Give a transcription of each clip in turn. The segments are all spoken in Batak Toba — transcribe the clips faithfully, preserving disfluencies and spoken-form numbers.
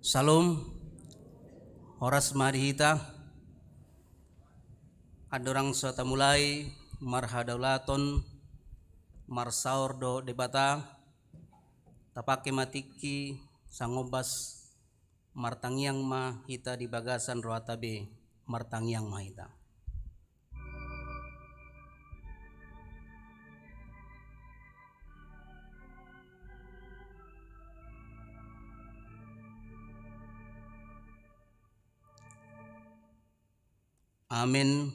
Syalom. Horas ma di hita. Andorang so tamulai marhadaulaton, marsaor dohot Debata, tapangke ma tingki sangombas, martangiang ma hita di bagasan rohanta be, martangiang ma hita. Amen.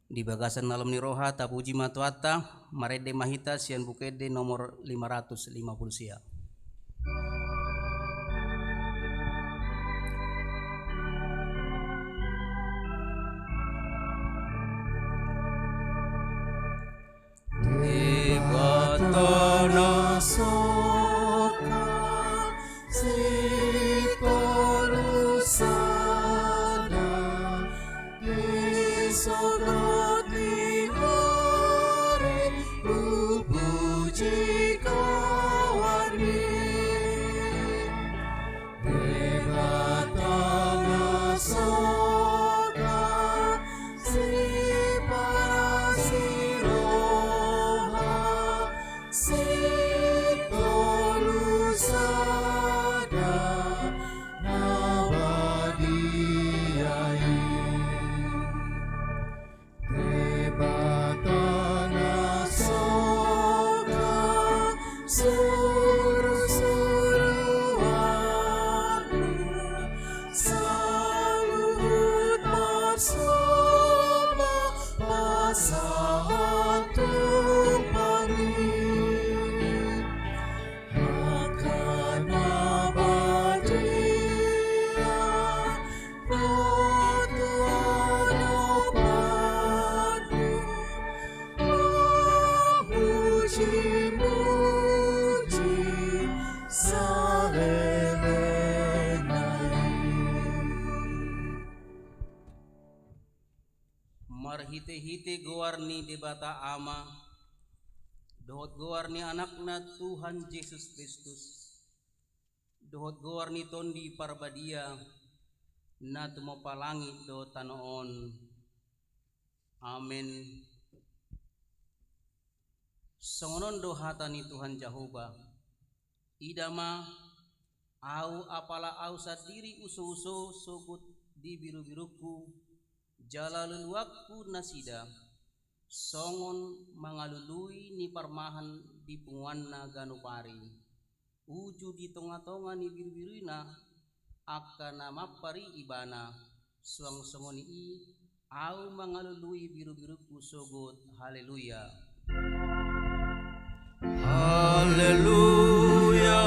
Di bagasan na lom ni roha, tapuji ma Tuhanta, marende ma hita sian Buku Ende nomor lima ratus lima puluh sia. Debata na soka sitolu sada, di sogot ni ari hupuji goarMi. Debata na soka, siparasi roha, sitolu sada, na badia i. Debata na soka, surusuruanMu saluhut marsomba pasahat tu pari. Angka na badia, na tu adopanMu, mamujimuji saleleng ni ari. Marhitehite goar ni Debata Ama, dohot goar ni AnakNa Tuhan Jesus Kristus, dohot goar ni Tondi Parbadia, na tumompa langit dohot tano on. Amen. Songon on do hata ni Tuhan Jahowa: Ida ma, Ahu apala Ahu sandiri usouso sogot di birubirungKu, jala luluanKu nasida songon mangalului ni parmahan di punguanna ganup ari. Uju di tongatonga ni birubiruna angka na mampar i ibana, suang songon i Ahu mangalului birubirungKu sogot. Haleluya. Haleluya.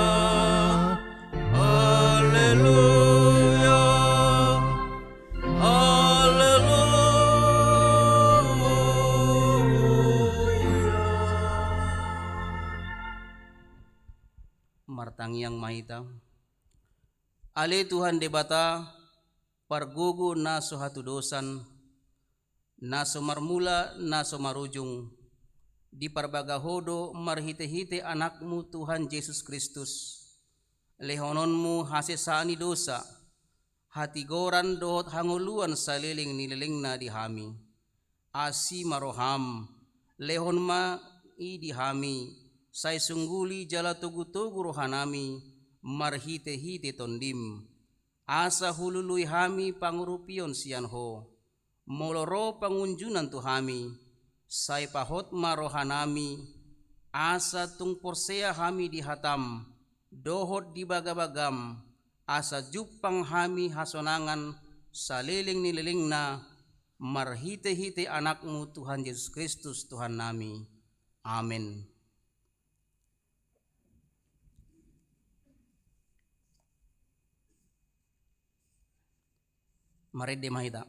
Haleluya. Haleluya. Martangiang ma hita. Ale Tuhan Debata, pargogo na so hatudosan, na so marmula, na so marujung, diparbaga Ho do marhitehite AnakMu Tuhan Jesus Kristus, lehononMu hasesaan ni dosa, hatigoran dohot hangoluan saleleng ni lelengna di hami. Asi ma rohaM, lehon ma i di hami, sai sungguli jala togutogu rohanami marhitehite TondiM, asa hulului hami pangurupion sian Ho. Molo ro pangunjunan tu hami, sai pahot ma rohanami, asa tung porsea hami di hataM dohot di bagabagaM, asa jumpang hami hasonangan saleleng ni lelengna, marhitehite AnakMu Tuhan Jesus Kristus Tuhannami. Amen. Marende ma hita.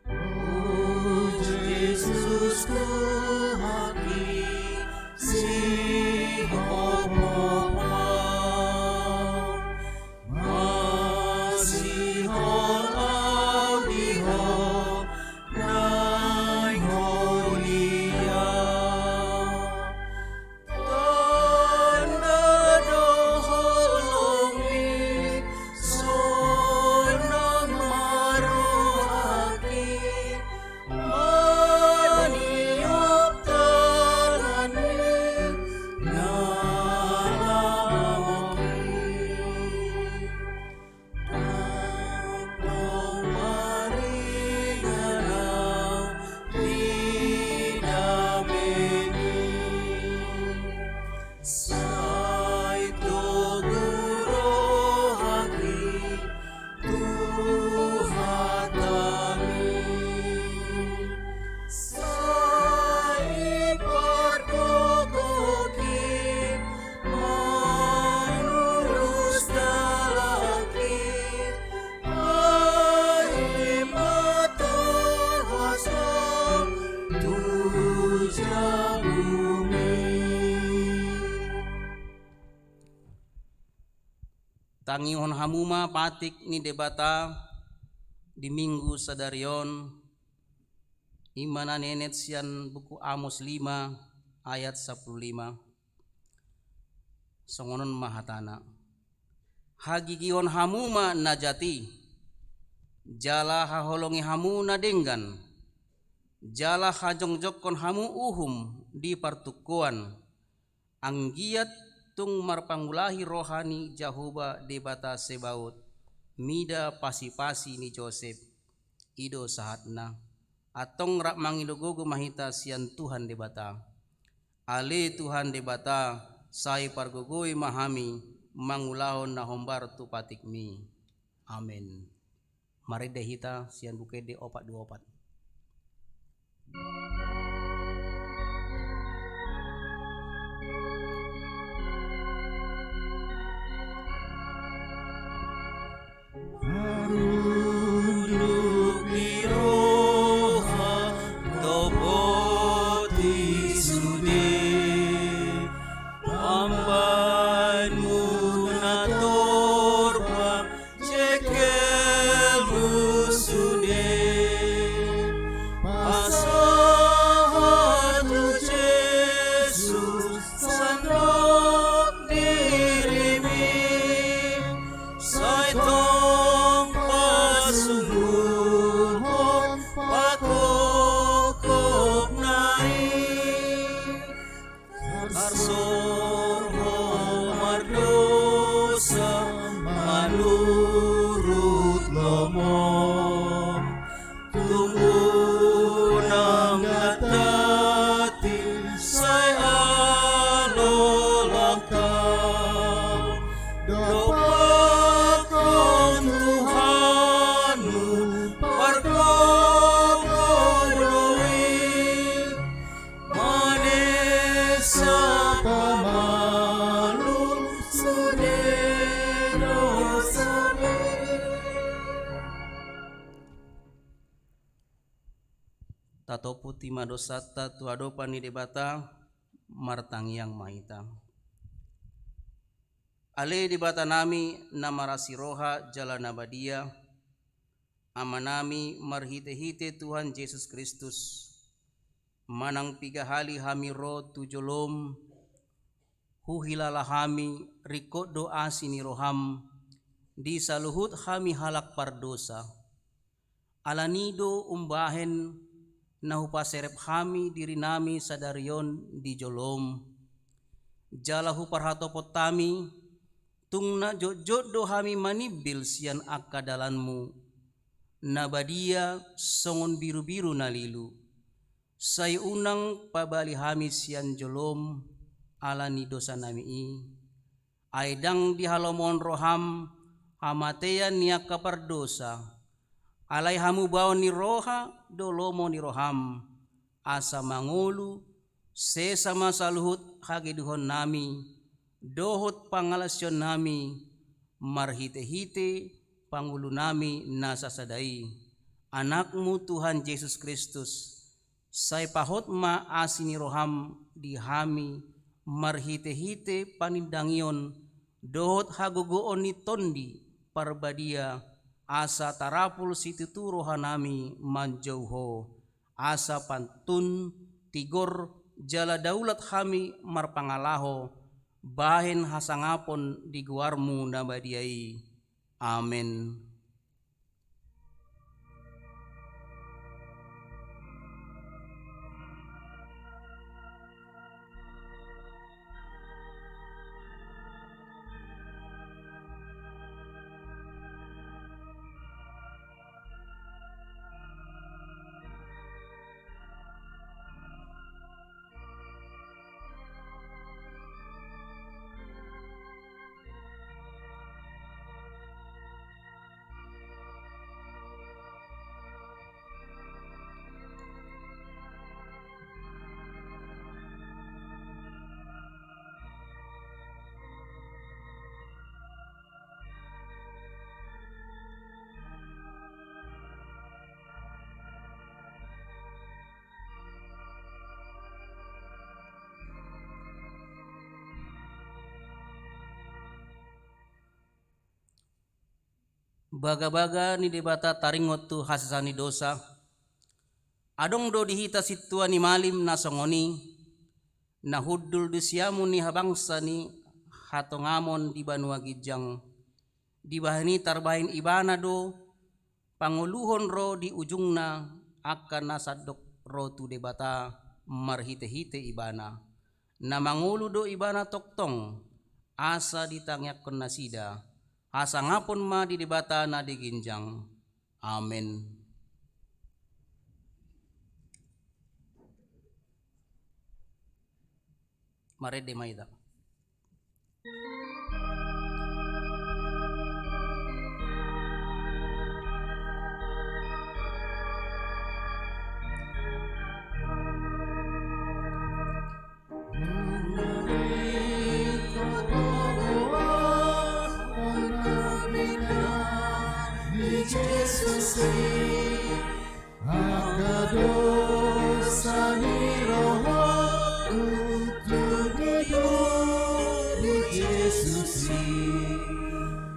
O Jesus Tuhanki, sihophop ma. Masihol ahu di Ho, Tangihon hamu ma patik ni Debata di Minggu sadari on, i ma na nienet sian buku Amos lima ayat sampulu lima. Songon on ma hatana: Hagigihon hamu ma na jat i, jala haholongi hamu na denggan, jala hajongjongkon hamu uhum di partungkoan, anggiat tung marpangulahi roha ni Jahowa Debata Sebaot, mida pasipasi ni Josep. I do sahatna. Antong rap mangido gogo ma hita sian Tuhan Debata. Ale Tuhan Debata, sai pargogoi ma hami mangulahon na hombar tu patikmi. Amen. Marende hita sian Buku Ende opat dua opat. Marunduk ni roha, topoti sude pambahenmu na torpa, jengkelmu sude. Pasahat tu Jesus sandok dirimi, sai tong pasungguhon pakokkop nai. Tarsor ho mardosa manurut lomom, tung unang datati sai alo langkam. Dompakkon Tuhanmu pargogoi, manesa pamalum sude dosami. Tatopoti ma dosanta tu adopan ni Debata, martangiang ma hita. Ale Debatanami na marasi roha jala na badia, Amanami, marhitehite Tuhan Jesus Kristus, manang piga hali hami ro tu jolom, huhilala hami ringkot do asi ni roham di saluhut hami halak pardosa. Alani do umbahen na hupaserep hami dirinami sadari on di jolom, jala huparhatopot hami, tung na jotjot do hami manimbil sian angka dalanmu na badia songon birubiru na lilu. Sai unang pabali hami sian jolom ala ni dosanami i. Ai ndang dihalomohon roham hamatean ni angka pardosa. Alai hamubaon ni roha do lomo ni roham, asa mangolu sesa ma saluhut hagedehonnami dohot pangalaosionnami marhitehite Pangulunami na sasada i, Anakmu Tuhan Jesus Kristus. Sai pahot ma asi ni roham di hami marhitehite panindangion dohot hagogoon ni Tondi Parbadia, asa tarapul situtu rohanami manjou Ho, asa pantun, tigor, jala daulat hami marpangalaho bahen hasangapon di goarmu na badia i. Amen. Bagabaga ni Debata taringot tu hasesaan ni dosa. Adong do di hita sintua ni malim na songon i, na hundul di siamun ni habangsa ni hatongamon di banua ginjang. Dibahen i tarbahen ibana do pangoluhon ro di ujungna angka na sandok ro tu Debata marhitehite ibana. Na mangolu do ibana tongtong, asa ditangiangkon nasida. Hasangapon ma di Debata na di ginjang. Amen. Marende ma hita. Jesus i, angka dosa ni rohangku tu Jesus i.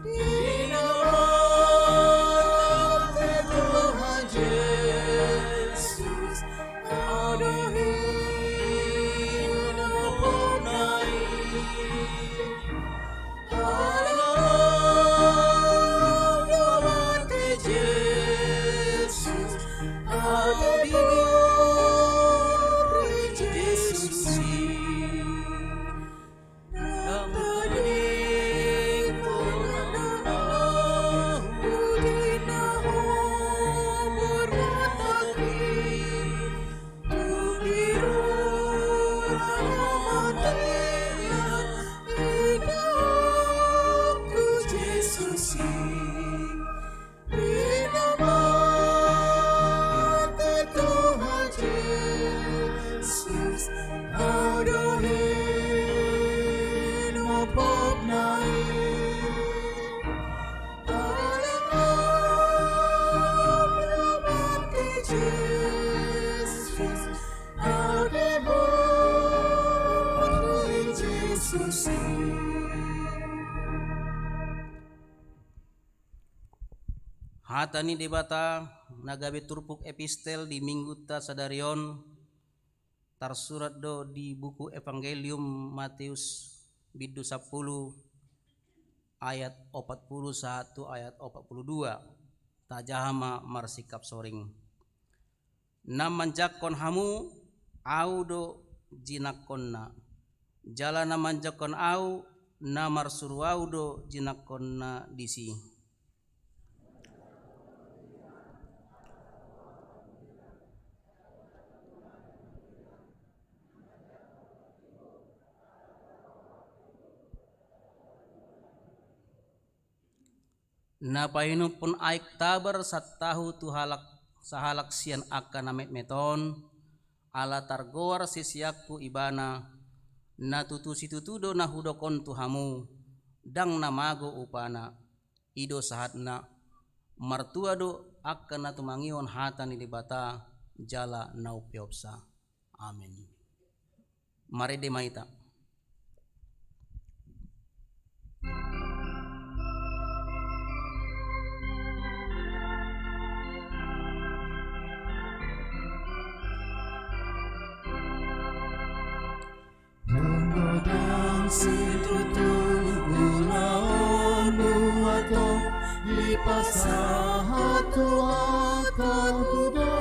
Di na mate Tuhan Jesus, adong hinopotna i. Hata ni Debata na gabe turpuk epistel di minggunta sadari on, tarsurat do di buku Evangelium Mateus bindu sampulu ayat opat pulu sahat tu ayat opat pulu dua. Tajaha ma marsingkap soring. Na manjangkon hamu, Ahu do jinangkonna. Jala na manjangkon Ahu, na marsuru Ahu do jinangkonna disi. Na painumhon aek tabar santahu tu halak, sahalak sian angka na metmet on, ala targoar siseanku ibana, na tutu situtu do na hudok on tu hamu, ndang na mago upana. I do sahatna, martua do angka na tumangihon hata ni Debata jala na umpeopsa. Amen. Marende ma hita. Manggodang situtu ulaonmu, antong dipasahat Tuhan tu ho do.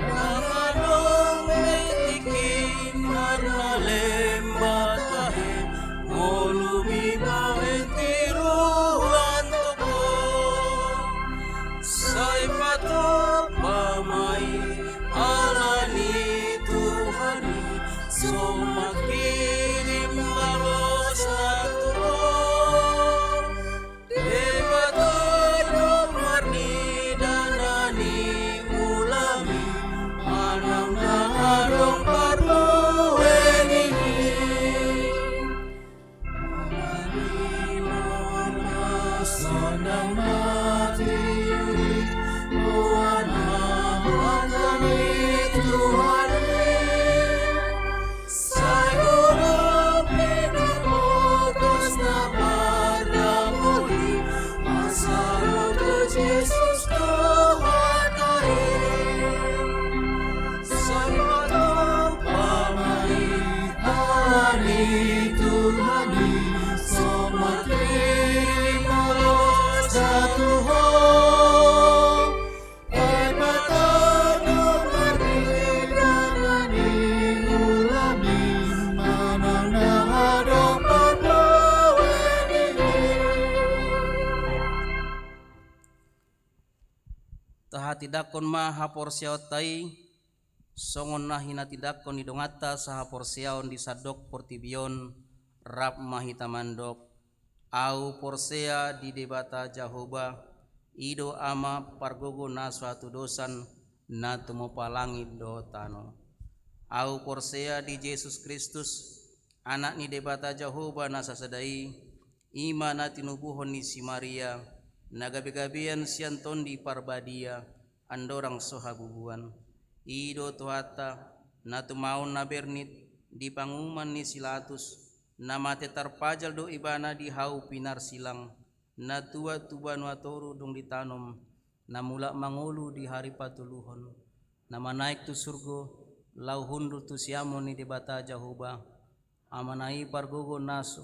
Ndang adong be tingki marnalemba tahe, molo dibahen tiruan tongtong. Sai patupa ma i ala ni Tuhan i, so mangkirim balosna tu ho. Deba tondong marnida na niulammi, manang ndang adong parbue ni i. Tuhan i, so markirim ulos na tu ho. Ai patadong marnida na niulam i, manang na adong parbue ni i. Tahatindangkon ma haporseaonta i, songon na hinatindangkon ni donganta sahaporseaon di sandok portibi on, rap ma hita mandok: Ahu porsea di Debata Jahowa, i do Ama pargogo na so hatudosan, na tumompa langit dohot tano. Ahu porsea di Jesus Kristus, Anak ni Debata Jahowa na sasada i, i ma na tinubuhon ni si Maria, na gabegabean sian Tondi Parbadia, andorang so habubuan. I do Tuhanta, na tumaon na bernit di panguhuman ni si Latus, na mate tarpajal do Ibana di hau pinarsilang, na tuat tu banua toru dung ditanom, na mulak mangolu di hari patoluhon, na manaek tu surgo, laho hundul tu siamun ni Debata Jahowa, Amana i pargogo na so.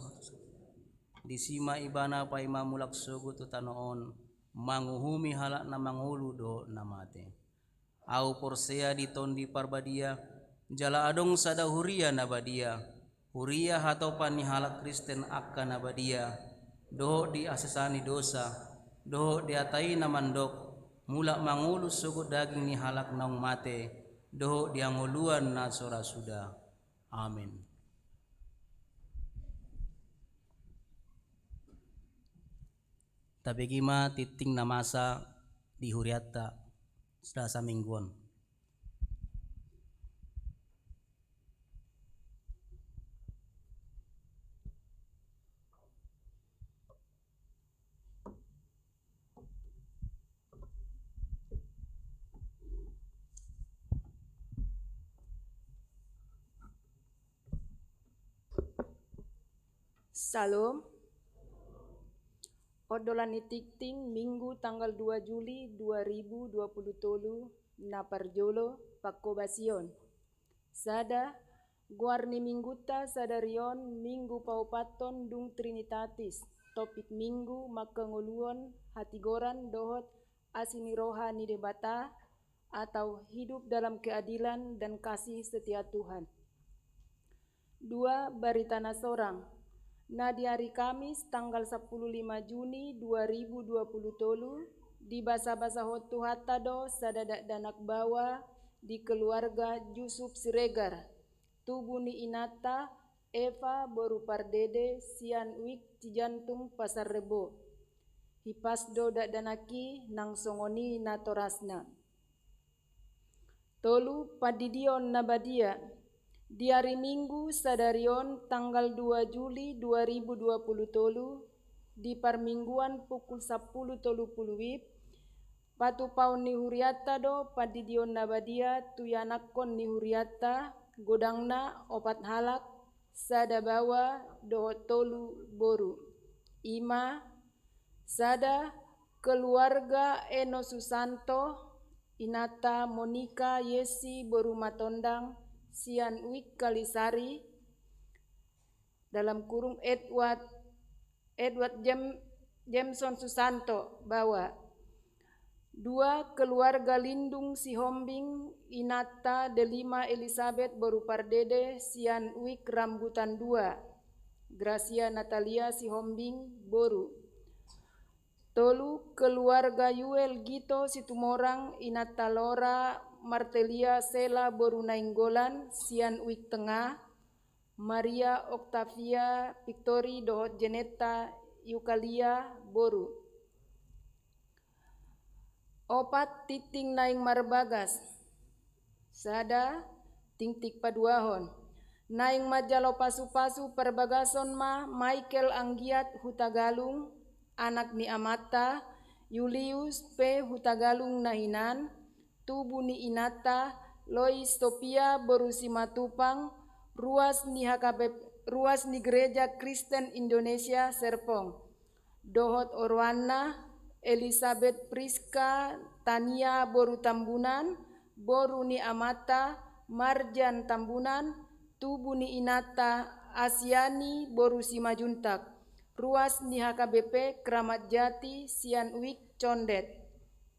Disi ma Ibana paima mulak sogot tu tano on, manguhumi halak na mangolu dohot na mate. Ahu porsea di Tondi Parbadia, jala adong sada huria na badia, huria hatopan ni halak Kristen angka na badia, dohot di hasesaan ni dosa, dohot di hata i na mandok, mulak mangolu sogot daging ni halak naung mate, dohot di hangoluan na so ra suda. Amen. Tabege ma tingting na masa di hurianta Selasa Minggu on. Syalom. Ondolan ni tingting Minggu tanggal dua Juli dua ribu dua puluh tolu, na parjolo, pangkobasion. Sada, goar ni Minggunta sadari on Minggu paopathon dung Trinitatis, topik Minggu manghangoluhon hatigoran dohot asi ni roha ni Debata, atau hidup dalam keadilan dan kasih setia Tuhan. Dua, barita na sorang. Na di ari Kamis tanggal sampulu lima Juni dua ribu dua puluh tolu, dibasabasahon Tuhanta do sada dakdanak baoa di keluarga Jusup Siregar, tubu ni inanta Eva boru Pardede sian Wijk Cijantung Pasar Rebo. Hipas do dakdanak i nang songon i natorasna. Tolu, pandidion na badia. Di ari Minggu sadari on tanggal dua Juli dua ribu dua puluh tolu, di parmingguan pukul sampulu tolu pulu WIB, patupaon ni hurianta do pandidion na badia tu ianakhon ni hurianta, godangna opat halak, sada baoa dohot tolu boru. I ma, sada, keluarga Eno Susanto, inanta Monika Yesi boru Matondang, sian Wijk Kalisari, dalam kurung Edward, Edward Jem-, Jameson Susanto, baoa. Dua, keluarga Lindung Sihombing, inanta Delima Elisabeth boru Pardede, sian Wijk Rambutan dua, Gracia Natalia Sihombing boru. Tolu, keluarga Yuel Gito Situmorang, inanta Lora Martelia Sela boru Nainggolan, sian Wijk Tengah, Maria Octavia Victory dohot Jenetta Eukalia boru. Opat, tingting naeng marbagas. Sada, tingting paduahon. Naeng manjalo pasupasu parbagason ma Michael Anggiat Hutagalung, anak ni amanta, Julius P. Hutagalung na hinan, tubu ni inanta, Lois Sophia boru Simatupang, ruas ni H K B, ruas ni Gereja Kristen Indonesia Serpong, dohot oroanna, Elisabeth Priska Tania boru Tambunan, boru ni amanta, Marjan Tambunan, tubu ni inanta, Asiani boru Simanjuntak, ruas ni H K B P Kramat Jati sian Wijk Condet,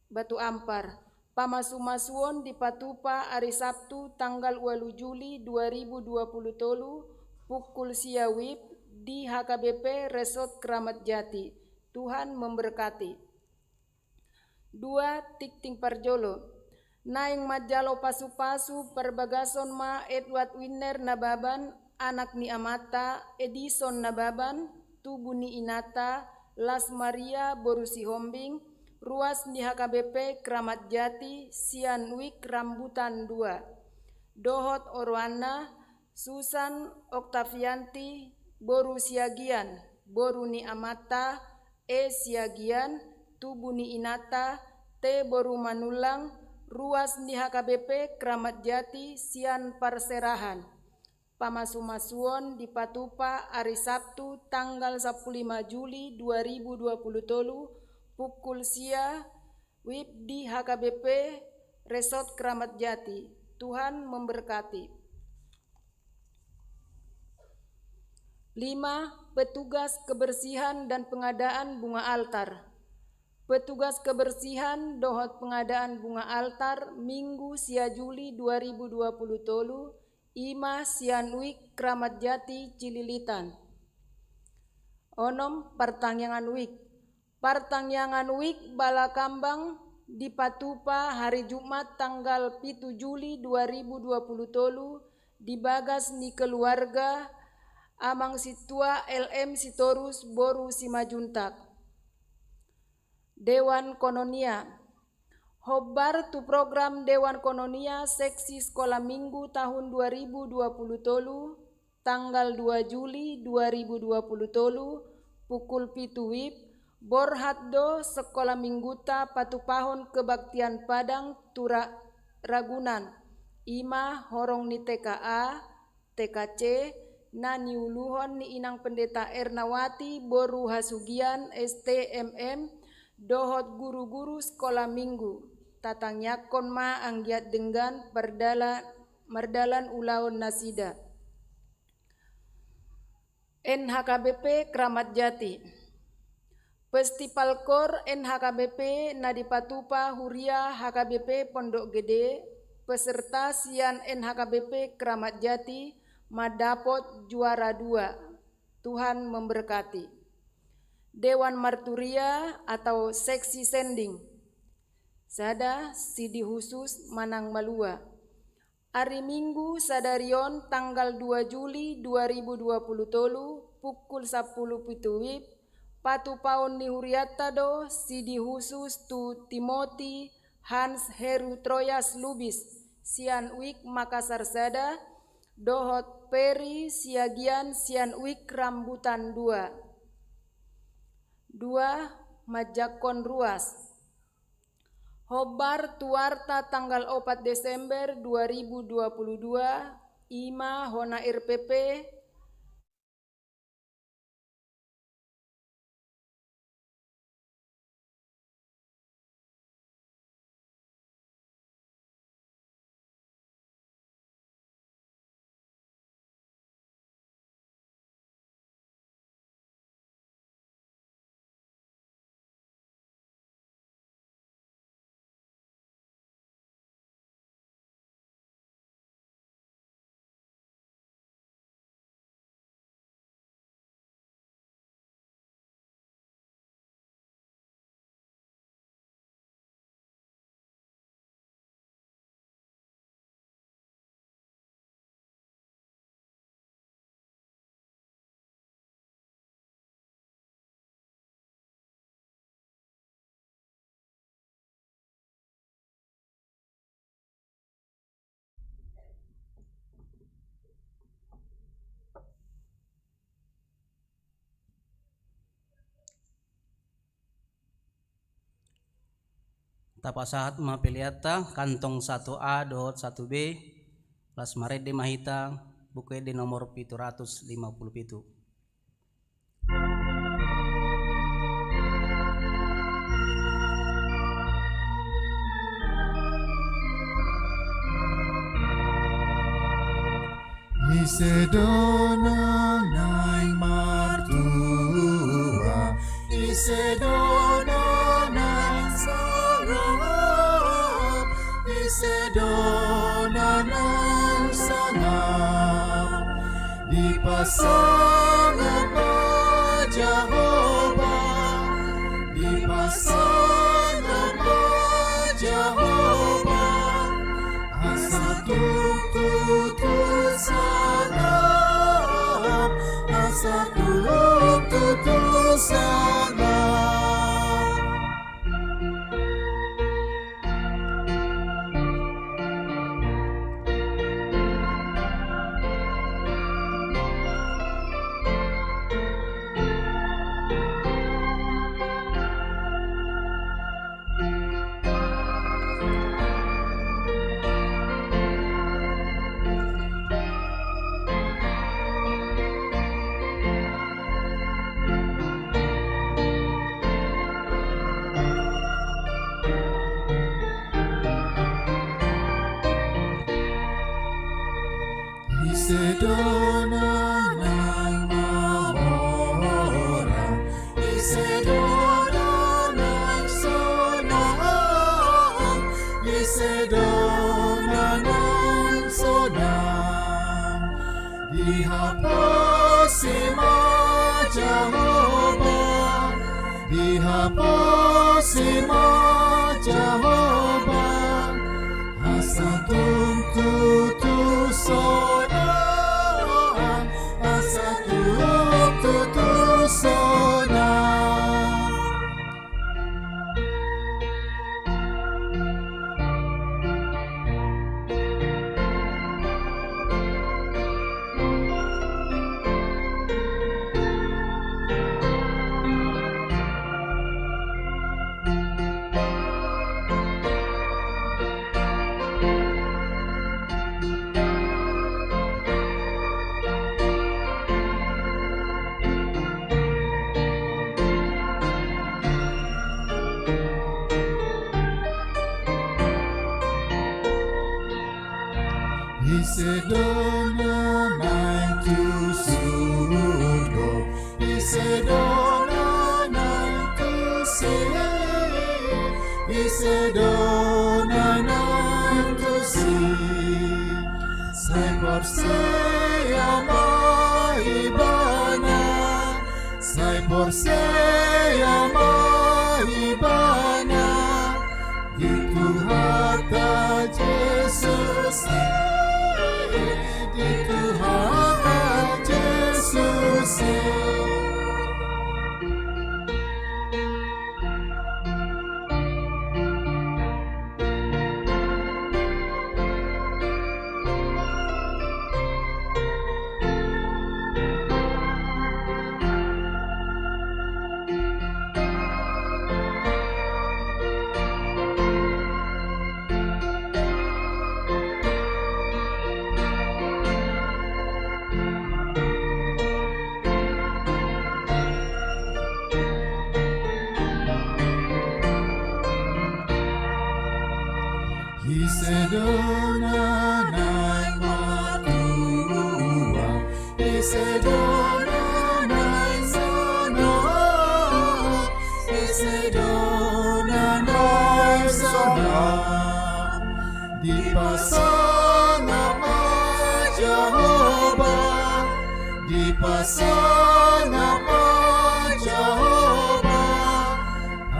Batu Ampar. Pamasumasuon dipatupa ari Sabtu tanggal ualu Juli dua ribu dua pulu tolu pukul sia W I B di H K B P Resort Kramat Jati. Tuhan memberkati. Dua, tingting parjolo. Naeng manjalo pasupasu parbagason ma Edward Winner Nababan, anak ni amanta Edison Nababan, tubu ni inanta Las Maria boru Sihombing, ruas ni H K B P Kramat Jati sian Wijk Rambutan dua, dohot oroanna Susan Oktavianti boru Siagian, boru ni amanta E Siagian, tubu ni inanta T boru Manullang, ruas ni H K B P Kramat Jati sian parserahan. Pamasumasuon dipatupa ari Sabtu tanggal sampulu lima Juli dua ribu dua pulu tolu pukul sia W I B di H K B P Resort Kramat Jati. Tuhan memberkati. Lima, petugas kebersihan dan pengadaan bunga altar. Petugas kebersihan dohot pengadaan bunga altar Minggu sia Juli dua ribu dua pulu tolu, i ma sian Wijk Kramat Jati Cililitan. Onom, partangiangan Wijk. Partangiangan Wijk Balakambang dipatupa hari Jumat tanggal pitu Juli dua ribu dua pulu tolu di bagas ni keluarga Amang Sintua L M Sitorus boru Simanjuntak. Dewan Kononia. Hombar tu program Dewan Kononia Seksi Sekolah Minggu tahun dua ribu dua pulu tolu, tanggal dua Juli dua ribu dua pulu tolu, pukul pitu W I B, borhat do sekolah mingguta patupahon kebaktian Padang tu Ra-, Ragunan, i ma horong ni T K A, T K C, na niuluhon ni Inang Pendeta Ernawati boru Hasugian, S T M M, dohot guru-guru sekolah minggu. Tatangiangkon ma anggiat denggan pardala-, mardalan ulaon nasida. N H K B P Kramat Jati. Festival Koor N H K B P na dipatupa Huria H K B P Pondok Gede, peserta sian N H K B P Kramat Jati, mandapot juara dua. Tuhan memberkati. Dewan Marturia atau seksi sending. Sada, sidi husus manang malua. Ari Minggu sadari on tanggal dua Juli dua ribu dua puluh tolu, pukul sampulu pitu W I B, patupaon ni hurianta do sidi husus tu Timothy Hans Heru Troyas Lubis, sian Wijk Makassar sada, dohot Peri Siagian sian Wijk Rambutan dua. Dua, manjangkon ruas. Hombar tu Warta tanggal opat Desember dua ribu dua puluh dua, i ma hona R P P, Tapasahat ma peleanta, kantong satu A dohot satu B, las marende ma hita, Buku Ende nomor pitu ratus lima puluh pitu. Ise do na naeng martua, ise do na naeng sangap, ise do na naeng sangap. Dipasangap ma Jahowa, dipasangap ma Jahowa, asa tung tutu sangap, asa tung tutu sangap. Ise do na naeng mamora, ise do na naeng sonang, ise do na naeng sonang. Dihaposi ma Jahowa, dihaposi ma Jahowa, asa tung tutu sonang, asa tung tutu sonang. Ise do na naeng tu surgo, ise do na naeng tu si, ise do na naeng tu si. Sai porsea ma ibana, sai porsea ma ibana di Tuhanta Jesus i, di Tuhanta Jesus i. Ise do na naeng martua, ise do na naeng sonang, ise do na naeng sonang. Dipasangap ma Jahowa, dipasangap ma Jahowa,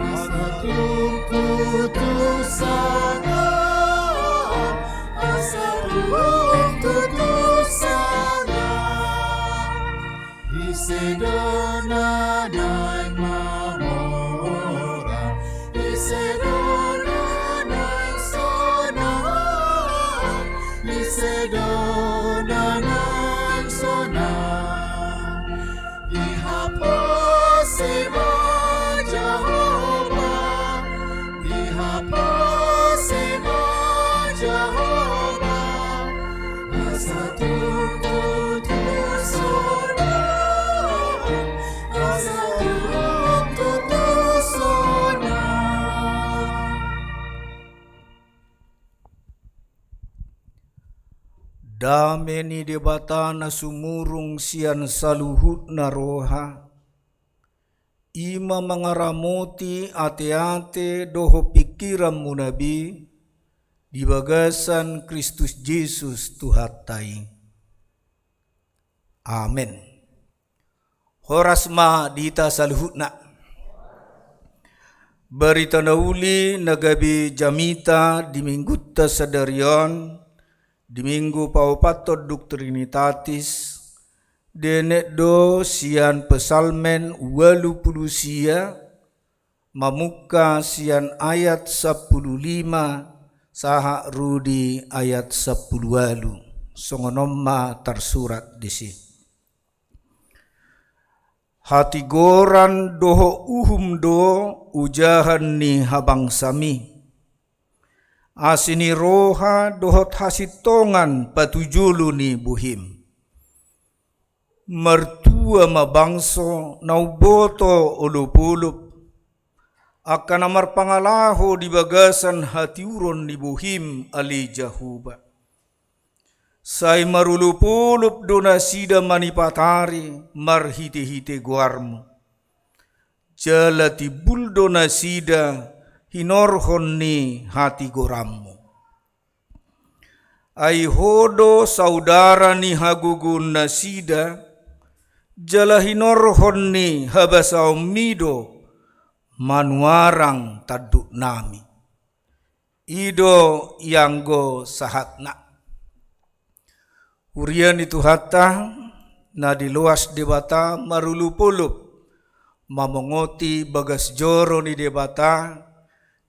asa tung tutu sangap, asa tung tutu sangap. Ise do na naeng mamora, ise do na naeng sonang, ise do na naeng sonang. Dihaposi ma Jahowa, dihaposi ma Jahowa, asa tung tutu sonang, asa tung Dame ni Debata na sumurung sian saluhutna roha, i ma mangaramoti ateate dohot pingkiranmuna be di bagasan Kristus Jesus Tuhanta i. Amen. Horas ma di hita saluhutna. Barita na uli na gabe jamita di minggunta sadari on, di minggu paopathon dung Trinitatis, dienet do sian Psalmen ualu pulu sia, mamungka sian ayat sampulu lima sahat ro di ayat sampulu ualu. Songon on ma tarsurat disi. Hatigoran dohot uhum do ojahan ni habangsami. Asi ni roha dohot hasintongan patujolo ni bohim. Martua ma bangso na umboto olopolop, angka na marpangalaho di bagasan hatiuron ni bohim, ale Jahowa. Sai marolopolop do nasida manipatari marhitehite goarmu. Jala timbul do nasida hinorhon ni hatigoranmu. Ai ho do saudara ni hagogoonnasida, jala hinorhon ni habasaonmi do manuarang tanduknami. I do ianggo sahatna. Huria ni Tuhanta, na diloas Debata marolopolop mamongoti bagas joro ni Debata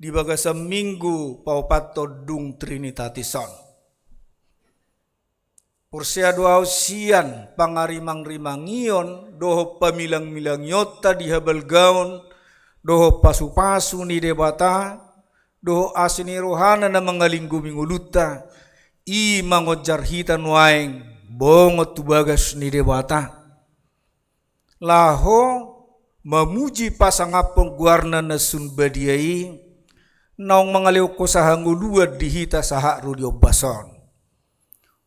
di bagasan minggu paopathon dung Trinitatis on. Porsea do ahu sian pangarimangrimangion dohot pamilangmilangionta di habalgaon dohot pasupasu ni Debata, dohot asi ni rohana na mangalinggomi ngolunta, i mangonjar hita nuaeng bongot tu bagas ni Debata. Laho mamuji pasangaphon goarna na sun badia i, naung mangalehon hosahangoluan di hita sahat ro di ombas on.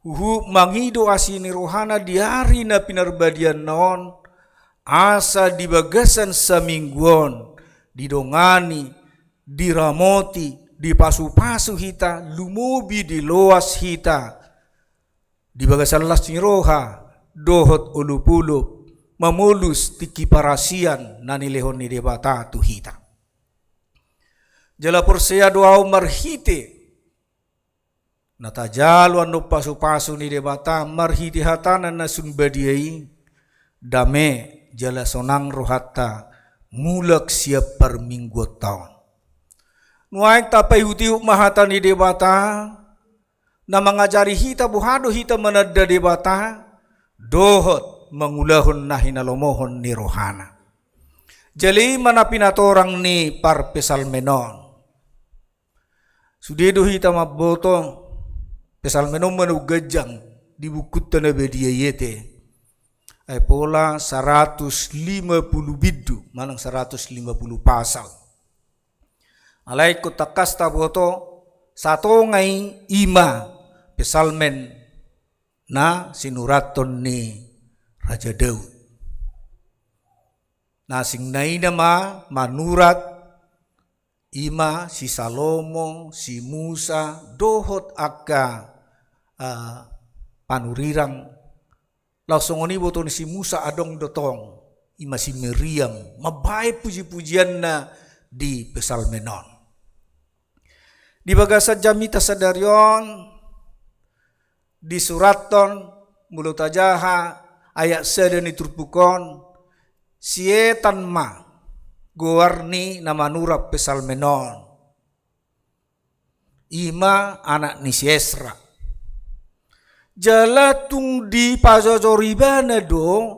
Huhut mangido asi ni rohana di ari na pinarbadianna on, asa di bagasan saminggu on, didongani, diramoti, dipasupasu hita, lumobi diloas hita, di bagasan las ni roha, dohot olopolop, mamolus tingki parasian na nilehon ni Debata tu hita. Jala porsea do ahu marhite na tajalo annon pasupasu ni Debata marhite hatana na sun badia i, dame jala sonang rohanta mulak sian parmingguonta on. Nuaeng tapaihutihut ma hata ni Debata, na mangajari hita boha do hita mananda Debata, dohot mangulahon na hinalomohon ni rohana. Jala i ma na pinatorang ni parpsalmen on. Sude do hita mamboto, psalmen on ma na ganjang di bukunta na badia i ate. Ai pola saratus lima pulu bindu, manang saratus lima pulu pasal. Alai ingkon tangkas taboto, satonga i i ma psalmen na sinurathon ni Raja Daud. Na asingna i nama manurat i ma si Salomo, si Musa, dohot angka, eh, panurirang. Laos songon i boto ni si Musa adong do tong, i ma si Miriam, mambaen pujipujianna di psalmen on. Di bagasan jamita sadari on, disurathon, molo tajaha ayat sada ni turpuk on, si Etan ma goar ni na manurat psalmen on. I ma anak ni si Esra. Jala tung dipajojor ibana do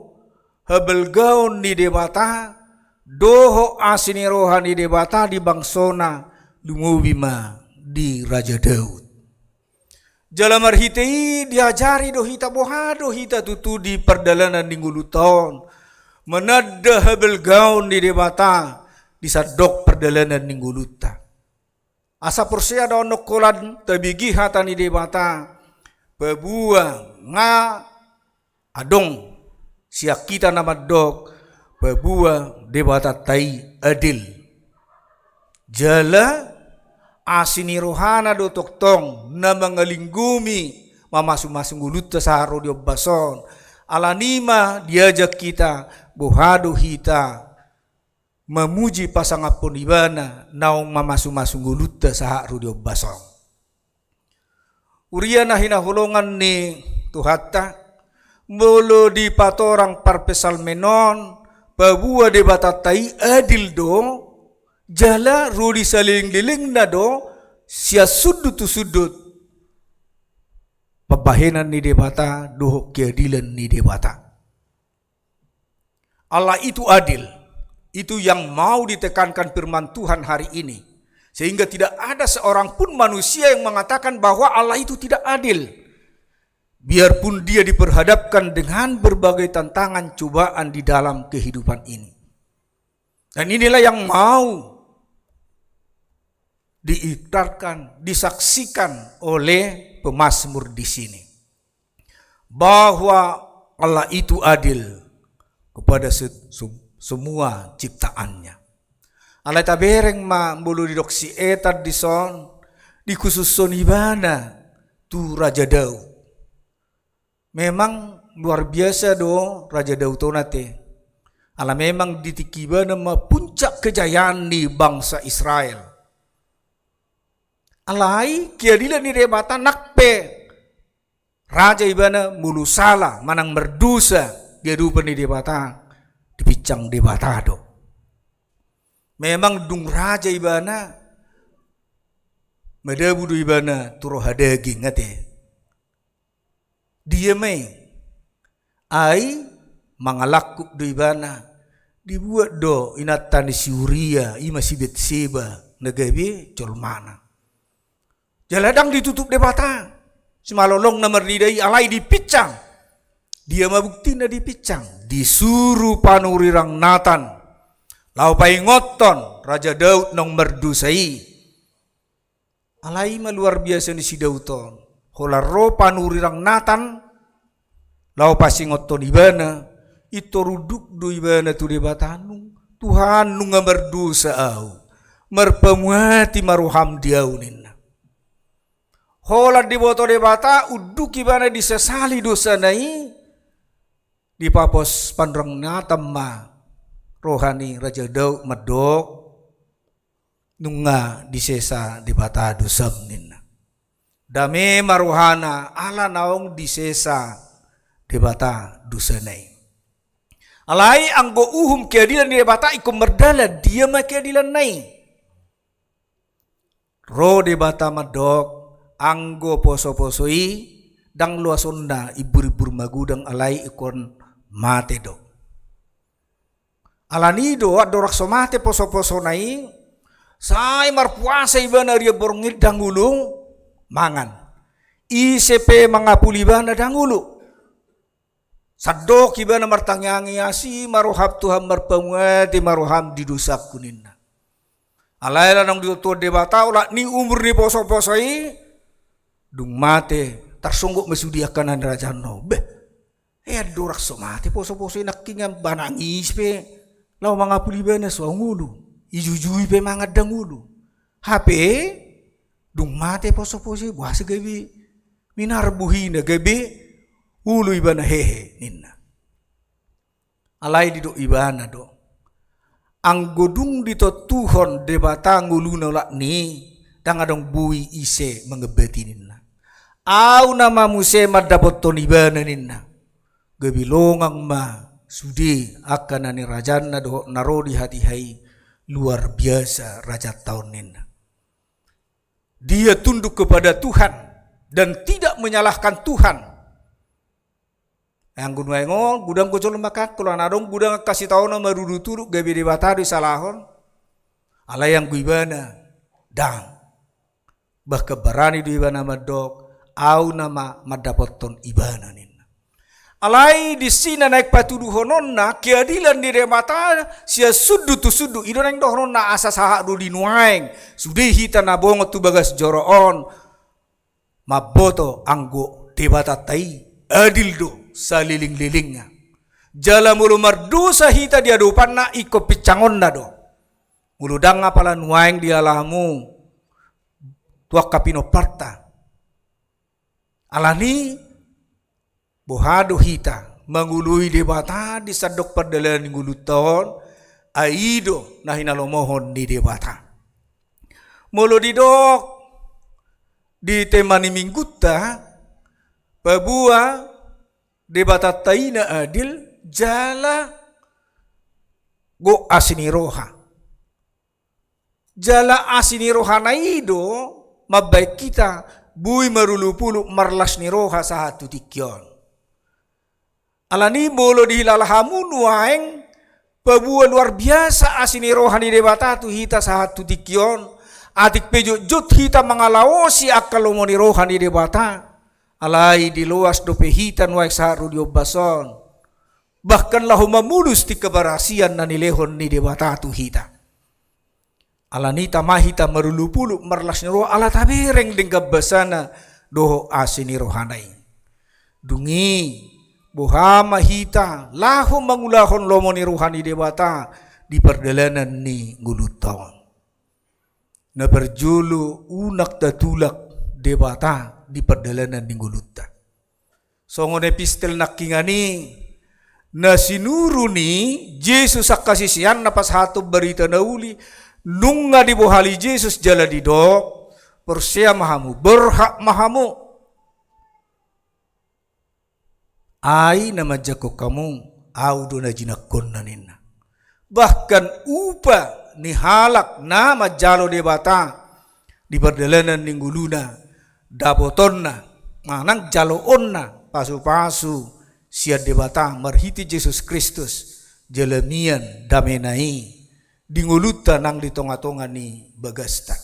habalgaon ni Debata, dohot asi ni roha ni Debata di bangsona, lumobi ma di Raja Daud. Jala marhite i diajari do hita boha do hita tutu di pardalanan ni ngolunta on, mananda habalgaon ni Debata di sandok pardalanan ni ngolunta. Asa porsea do annon holan tabege hata ni Debata, paboa nga adong sian hita na mandok paboa Debatanta i adil. Jala asi ni rohana do tongtong na mangalinggomi mamasumasu ngolunta sahat ro di ombas on. Alani i ma diajak hita, boha do hita mamuji pasangaphon ibana naung mamasumasu ngolunta sahat ro di ombas on. Huria na hinaholongan ni Tuhanta, molo dipatorang parpsalmen on, paboa Debatanta i adil do, jala ro di salelenglelengna do, sian sundut tu sundut, pambahenan ni Debata dohot keadilan ni Debata. Allah itu adil. Itu yang mau ditekankan firman Tuhan hari ini. Sehingga tidak ada seorang pun manusia yang mengatakan bahwa Allah itu tidak adil. Biarpun dia diperhadapkan dengan berbagai tantangan, cobaan di dalam kehidupan ini. Dan inilah yang mau diiktiarkan, disaksikan oleh pemazmur di sini. Bahwa Allah itu adil kepada se-, se-, semua ciptaan-Nya. Alai tabereng ma molo didok si Etan dison, dikhusushon ibana tu Raja Daud. Memang luar biasa do Raja Daud on ate. Ala memang di tingki ibana ma puncak kejayaan ni bangsa Israel. Alai keadilan ni Debata nang pe raja ibana molo sala manang mardosa di adopan ni Debata, dipinsang Debata do. Memang dung raja ibana, madabu do ibana tu roha daging ate. Dia ma i, ai mangalangkup do ibana, dibuat do inanta ni si Uria, i ma si Betseba, na gabe jolmana. Jala ndang ditutup Debata simalolongna marnida i, alai dipinsang. Dia ma buktina dipinsang? Disuru panurirang Natan laho paingothon Raja Daud naung mardosa i. Alai ma luar biasa ni si Daud on. Holan ro panurirang Natan laho pasingothon ibana, pintor unduk do ibana tu Debata, nung, Tuhan, nunga mardosa ahu, marpamuati ma roham di ahu, ninna. Holan diboto Debata, unduk ibana disesali dosana i, dipapos panurirang Natan ma roha ni Raja Daud mandok, nunga disesa Debata dosam, ninna. Dame ma rohana ala naung disesa Debata dosana i. Alai anggo uhum keadilan ni Debata ingkon mardalan, dia ma keadilanna i? Ro Debata mandok, anggo posoposo i ndang loasonna imburimbur magodang, alai ingkon mate do. Alani i do andorang so mate posoposona i, sai marpuasa ibana arian borngin ndang olo mangan. Ise pe mangapuli ibana ndang olo. Sandok ibana martangiang i, asi ma roham Tuhan, marpamuati ma roham di dosangku, ninna. Alai ala naung ditotohon Debata olat ni umur ni posoposo i, dung mate tarsonggot ma sude angka na nirajaon on. Beh, e andorang so mate posoposo i nangkingan ba nang ise pe laho mangapuli ibana so adong olo, ijujui pe mangan ndang olo. Hape dung mate posoposo i, boasa gabe minar bohina, gabe olo ibana hehe, ninna. Alai didok ibana do, anggo dung ditontuhon Debata ngoluna olat ni i, ndang adong boi ise mangembat i, ninna. Ahu nama muse mandapothon ibana, ninna. Gabe longang ma sude angka na nirajaonna dohot na ro di hatiha i, luar biasa rajanta on, ninna. Dia tunduk kepada Tuhan dan tidak menyalahkan Tuhan. Anggo nuaeng on, godang do jolma, kan, holan adong godang angka sitaonon marudutudut gabe Debata do disalahon. Alai anggo ibana ndang. Bahkan barani do ibana mandok, ahu nama mandapothon ibana, ninna. Alai disi na naeng patuduhononna keadilan ni Debata sian sundut tu sundut, i do naeng dohononna asa sahat do di nuaeng sude hita na bongot tu bagas joro on mamboto anggo Debatanta i adil do salelenglelengna. Jala molo mardosa hita di adopanna, ingkon pinsangonna do. Molo ndang apala nuaeng diala hamu tu angka pinomparta. Alani boha do hita mangoloi Debata di sandok pardalanan ni ngolunta on, ai i do na hinalomohon ni Debata. Molo didok di tema ni minggunta, paboa Debatanta i na adil, jala gok asi ni roha. Jala asi ni rohana i do mambahen hita boi marolopolop marlas ni roha sahat tu tingki on. Alani molo dihilala hamu nuaeng, paboa luar biasa asi ni roha ni Debata tu hita sahat tu tingki on, atik pe jotjot hita mangalaosi angka lomo ni roha ni Debata, alai diloas dope hita nuaeng sahat ro di ombas on. Bahkan laho mamolus tingki habarasian na nilehon ni Debata tu hita. Alani tama hita marolopolop marlas ni roha ala tabereng denggan basana dohot asi ni rohana i. Dung i, boha ma hita laho mangulahon lomo ni roha ni Debata di pardalanan ni ngolunta on. Na parjolo, unang tatulak Debata di pardalanan ni ngolunta. Songon epistel nangkiningan i, na sinuru ni Jesus angka siseanna pasahathon barita na uli, nunga dibohali Jesus jala didok, porsea ma hamu, borhat ma hamu. Ai na manjangkon hamu, ahu do na jinangkonna ninna. Bahkan upa ni halak na manjalo Debata di pardalanan ni ngoluna, dapotonna, manang jaloonna pasupasu sian Debata marhite Jesus Kristus, jala mian damena i di ngolunta nang di tongatonga ni bagasta.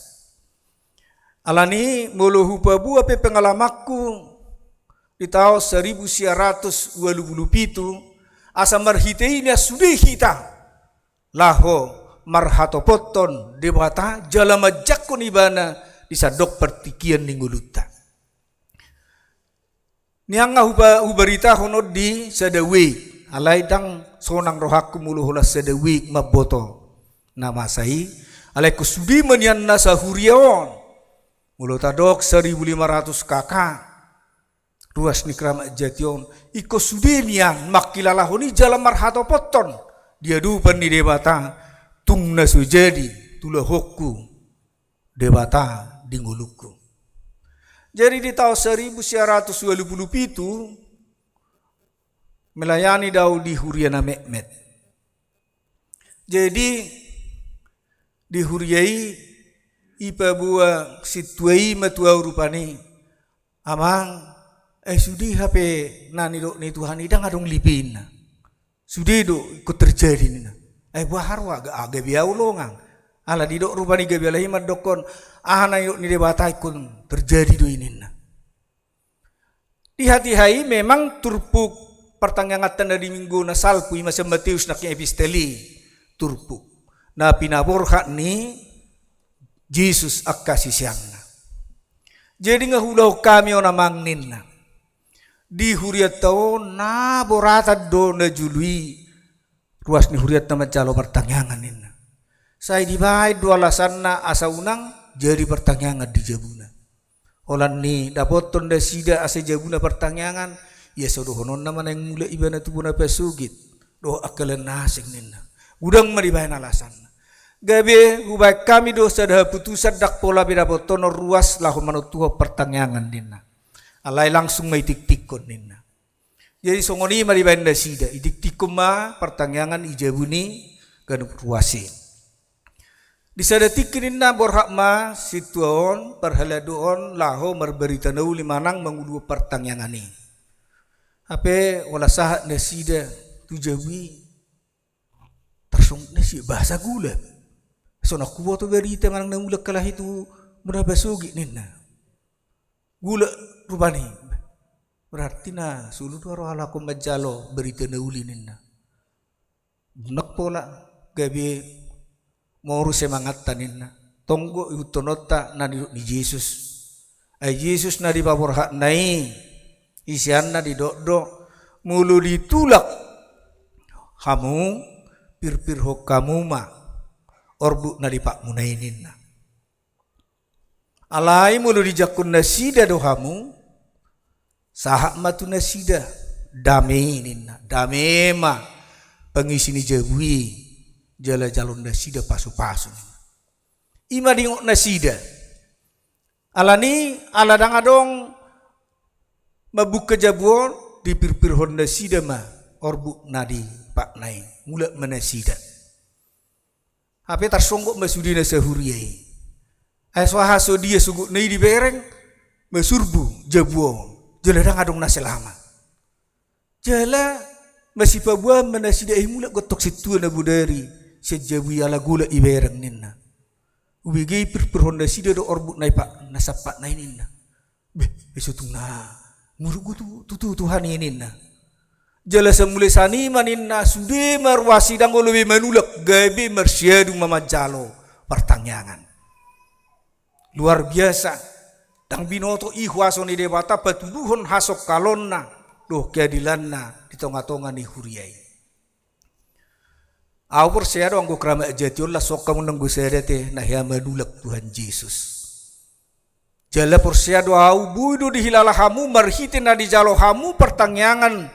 Alani molo hupaboa pe pengalamanku di taon saribu sia ratus ualu pulu pitu, asa marhite i nian sude hita laho marhatopothon Debata jala manjangkon Ibana di sandok partingkian ni ngolunta. Nian nga huba-, hubaritahon on di sada wijk, alai ndang sonang rohangku molo holan sada wijk mamboto na masa i, alai ingkon sude ma nian na sahuria on. Molo tadok saribu lima ratus K K, ruas ni keramat jati on, ingkon sude nian mangkilalahon i jala marhatopothon di adopan ni Debata, tung na so jadi tulahonku Debata di ngolungku. Jadi di taon saribu sia ratus ualu pulu pitu, melayani do ahu di huria na metmet. Jadi di huria i, dipaboa sintua i ma tu ahu rupani, "Amang, eh, sude hape na nidok ni Tuhan i ndang adong lipinna. Sude do ingkon terjadi," ninna. "Eh, boha roha, ga-, ah, gabe ahu longang. Ala didok rupani gabe alai mandokkon aha na nidok ni Debata ingkon terjadi do i," ninna. Di hatiha i memang turpuk partangianganta na di minggu na salpu i ma sian Mateus nangkin epistel i, turpuk na pinaborhat ni Jesus angka siseanna. "Jadi nga huulahon hami on, Amang," ninna. "Di hurianta on na boratan do na jolo i ruas ni hurianta manjalo partangiangan," ninna. Sai dibaen do alasanna asa unang jadi partangiangan di jabuna. Holan ni dapothon nasida asa jabuna partangiangan, ia so dohononna ma naeng mulak ibana tu bona pasogit dohot angka na asing, ninna. Godang ma dibaen alasanna. "Gabe hubaen hami do sada haputusan, ndang pola be dapothon on ruas laho manontuhon partangiangan," ninna. "Alai langsung ma itiktikkon," ninna. Jadi songon i ma dibaen nasida, itiktikkon ma partangiangan di jabu ni ganup ruas i. Di sada tingki ninna borhat ma sintua on, parhalado on laho marbarita na uli manang manguluhon partangiangan i. Hape holan sahat nasida tu jabu i, tarsongon nasida bahasa gula. "Sonang huboto barita manang na mulak halahi tu bona pasogit," ninna. "Gula rupani. Berarti na solu do roha halak on manjalo barita na uli," ninna. "Unang pola, gabe moru semangatta," ninna. "Tong do ihuthononta na nidok ni Jesus. Ai Jesus na dipaborhatna i Sian na didok do, molo ditulak hamu, pirpirhon hamu ma orbuk na di patmuna i ninna. Alai molo dijangkon nasida do hamu, sahat ma tu nasida, dame ninna, dame ma pangisi ni jabu i, jala jalon nasida pasupasu. I ma diingot nasida. Alani, ala ndang adong mambuka jabu on, dipirpirhon nasida ma orbuk na di patna i, mulak ma nasida. Hape tarsonggot ma sude na sahuria i. Ai so aha so dia sogotna i dibereng, masurbu jabu on. Jala ndang adong na selama. Jala masipaboa ma nasida i, mulak gok tong sintua na bodari sian jabu i ala golap ibereng ninna. Ubege i pirpirhon nasida do orbuk na i pa-, na sampatna i ninna. Beh, ai so tung na muruk tu, tu, tu, Tuhan i ninna. Jala sai mulai sian i ma ninna, sude ma ruas i ndang olo be manulak, gabe marsiadu ma manjalo partangiangan. Luar biasa. Ndang binoto i huaso ni Debata patuduhon hasongkalonna dohot keadilanna di tongatonga ni huria i. Au porsea do anggo keramat jati on, las on hamu nanggo sada ate na hea manulak Tuhan Jesus. Jala porsea do au boi do dihilala hamu marhite na dijalo hamu partangiangan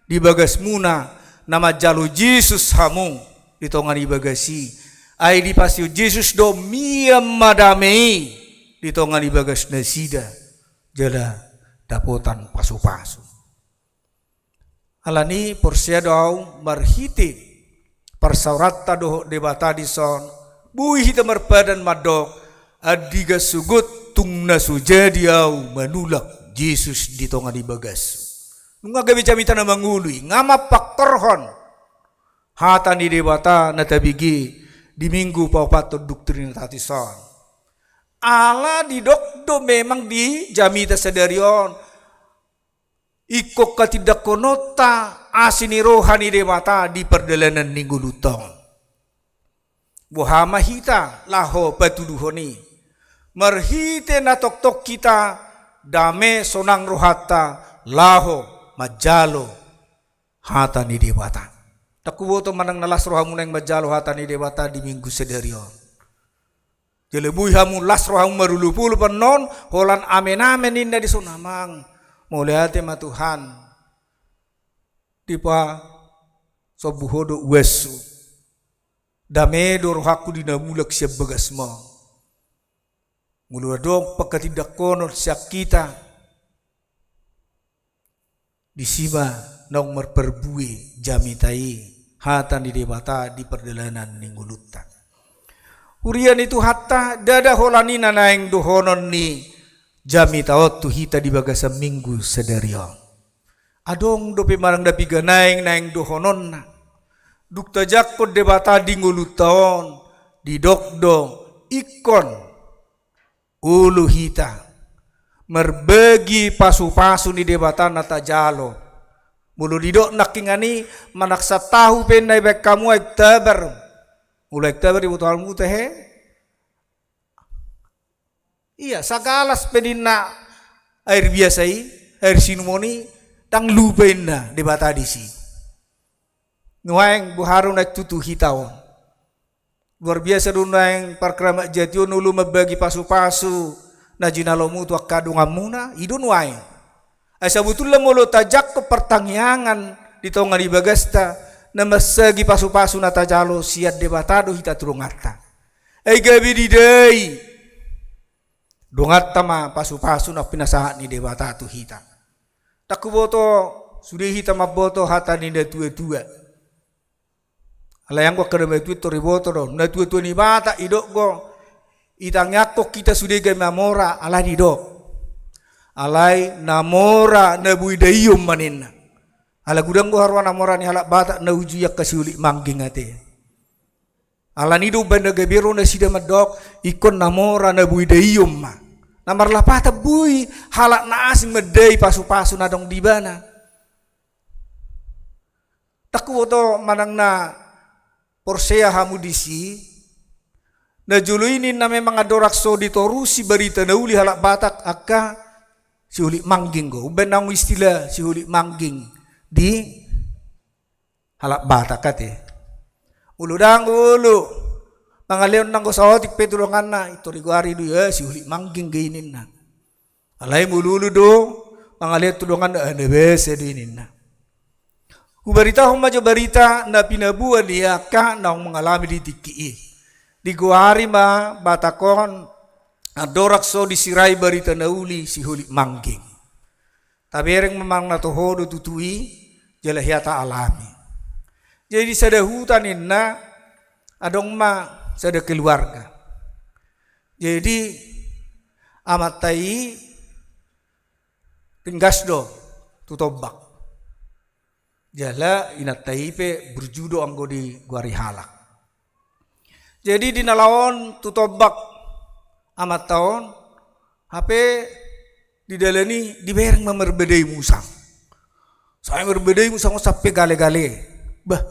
di bagasmuna, na manjalo Jesus hamu di tonga ni bagas i. Ai dipasio Jesus do mian ma dame i di tonga ni bagas nasida, jala dapotan pasupasu. Alani porsea do au marhite parsaoranta dohot Debata dison, boi hita marpadan mandok, andigan sogot tung na so jadi au manulak Jesus di tonga ni bagashu. Nunga gabe jamita na mangolu i, nga mampangkorhon hata ni Debata na tabege di minggu paopathon dung trinitatis on. Ala didok do memang di jamita sadari on, ingkon hatindangkononta asi ni roha ni Debata di pardalanan ni ngolunta on. Boha ma hita laho patuduhon i? Marhite na tongtong hita dame sonang rohanta laho manjalo hata ni Debata. Ndang huboto manang na las rohamu naeng manjalo hata ni Debata di minggu sadari on. Jala boi hamu las rohamu marolopolop annon, holan amen-amen ninna dison, amang. Mauliate ma Tuhan. Dipasombu Ho do uashu. Dame do rohangku di na mulak sian bagasmu. Molo adong panghatindangkonon sian hita, disi ma naung marparbue jamita i hata ni Debata di pardalanan ni ngolunta. Huria ni Tuhanta, ndada holan i na naeng dohonon ni jamita on tu hita di bagasan minggu sadari on. Adong dope manang na piga naeng naeng dohononna. Dung tajangkon Debata di ngolunta on, didok do ingkon olo hita marbagi pasupasu ni Debata na tajalo. Molo didok nangkingan i, manang satahu pe na ibaen hamu aek tabar. Molo aek tabar diboto hamu tahe? Ia, sagalas pe ninna air biasa i, air sinumon i, ndang lupa inna Debata disi. Nuaeng boha do naeng tutu hita on. Luar biasa do nuaeng parkeramat jati on olo mambagi pasupasu na jinalomu tu angka donganmuna, i do nuaeng. Ai sabotulna molo tajangkon partangiangan di tonga ni bagasta, na mansagi pasupasu na tajalo sian Debata do hita tu donganta. Ai gabe didai donganta ma pasupasu na pinasahat ni Debata tu hita. Ndang huboto sude hita mamboto hata ni natuatua. Alai anggo angka na matua i tor diboto do, natuatua ni Batak didok do, itangiangkon hita sude gabe mamora, alai didok, alai na mora na boi daion ma ninna. Ala godang do haroa na mora ni halak Batak na uju i angka siulik mangging ate. Alani do umbaen na gabe ro nasida mandok, ingkon na mora na boi daion ma. Na marlapatan boi halak na asing mandai pasupasu na adong di ibana. Ndang huboto manang na porsea hamu disi, na jolo i ninna memang andorang so ditorusi barita na uli halak Batak angka Sihulik mangging do. Umbaen naung istilah sihulik mangging di halak Batak ate. Olo dang olo. Mangaleon nanggo saotik pe tu donganna, i tor digoari do, eh, sihulik mangging do i ninna. Alai molo olo do mangaleon tu donganna, eh, na basa do i ninna. Hubaritahon ma jo barita na pinaboa ni angka naung mangalami di tingki i. Digoari ma Batak on, andorang so disirai barita na uli, sihulik mangging. Tabereng ma manang na toho do tutu i, jala hea taalami. Jadi sada huta ninna, adong ma sada keluarga. Jadi amanta i ringgas do tu tombak. Jala inanta i pe burju do anggo digoari halak. Jadi di na laon tu tombak amanta on, hape di dalan i dibereng ma marbadai musang. Sai marbadai musang on sampe gale-gale. Bah,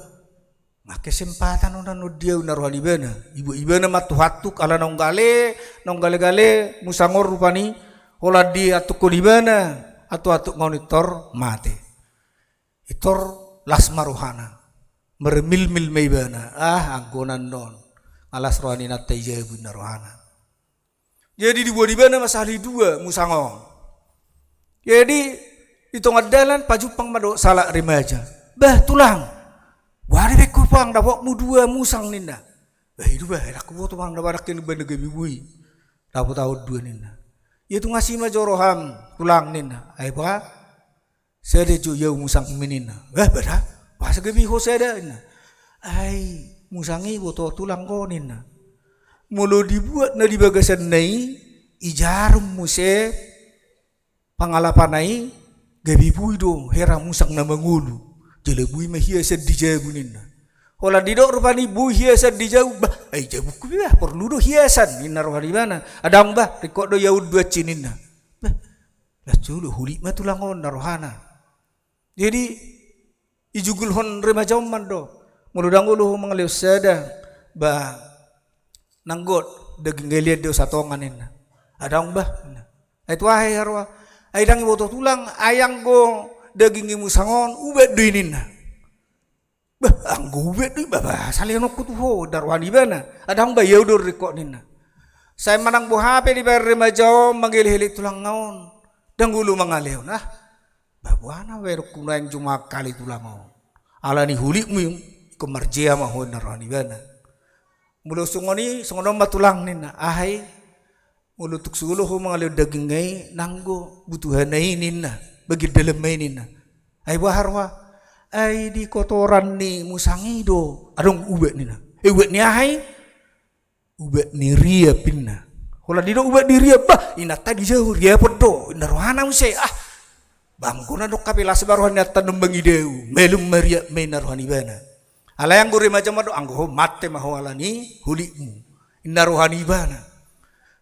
nga kesempatan on annon di au, ninna roha ni ibana. Ibuat ibana ma tu hantuk, ala naung gale, naung gale-gale musang on rupani, holan diantukkon ibana hantuk-hantuk nga on, i tor mate. I tor las ma rohana. Marmilmil ma ibana, ah, anggo na annon nga las roha ni inanta i jabu, ninna rohana. Jadi diboan ibana ma sahali dua musang on. Jadi di tonga dalan pajumpang ma dohot sahalak remaja. Bah, tulang, boha dibaen ho manang dapotmu dua musang, ninna. Bah, i do bah, ndang huboto manang na manang, nangkin baen na gabe boi dapot ahu dua, ninna. Ia tung asi ma jo roham, tulang, ninna. Ai boha? Sada jo i au musangmi, ninna. Bah, bah da, boasa gabe ho sada, ninna. Ai musang i, boto tulang ho, ninna, molo dibuat na di bagasanna i, ijarum muse pangalapana i, gabe boi do hera musang na mangolu. Jala boi ma hiasan di jabu, ninna. Holan didok rupani boi hiasan di jabu, bah, ai jabungku bah, porlu do hiasan, ninna roha ni ibana. Ndang bah, ringkot do i au dua ci, ninna. Bah, las jolo, hulik ma tulang on, ninna rohana. Jadi ijugulhon remaja on ma do, molo ndang olo ho mangalehon sada, bah, nanggo daging galean do satonga, ninna. Ndang bah, ninna. Ai tu aha i haroa? Ai ndang iboto tulang, ai anggo daging ni musang on ubat do i, ninna. Bah, anggo ubat do i, bah, bah, salehononku tu ho, ninna roha ni ibana. Ndang bah, i au do ringkot, ninna. Sai manang boha pe dibaen remaja on mangelek-elek tulangna on, ndang olo mangalehon, ah. Bah, boha na baenonku nuaeng jumangkali tulang on? Ala ni hulikmu i, ingkon marjea ma ho, ninna roha ni ibana. Molo songon i, songon on ma tulang, ninna. Aha i? Molo tung so olo ho mangalehon dagingna i, nanggo butuhana i, ninna, bagian dalanna i, ninna. Ai boha haroa? Ai di kotoran ni musang i do adong ubat, ninna. Eh, ubat ni aha i? Ubat ni riap, ninna. Holan didok ubat ni riap, bah, inanta di jabu riapon do, ninna rohana muse, ah. Bah, anggo na dong hape las ma roha ni inanta on mangida au, malum ma riapna i, ninna roha ni ibana. Alai anggo remaja ma do, anggo ho mate ma ho ala ni hulikmu, ninna roha ni ibana.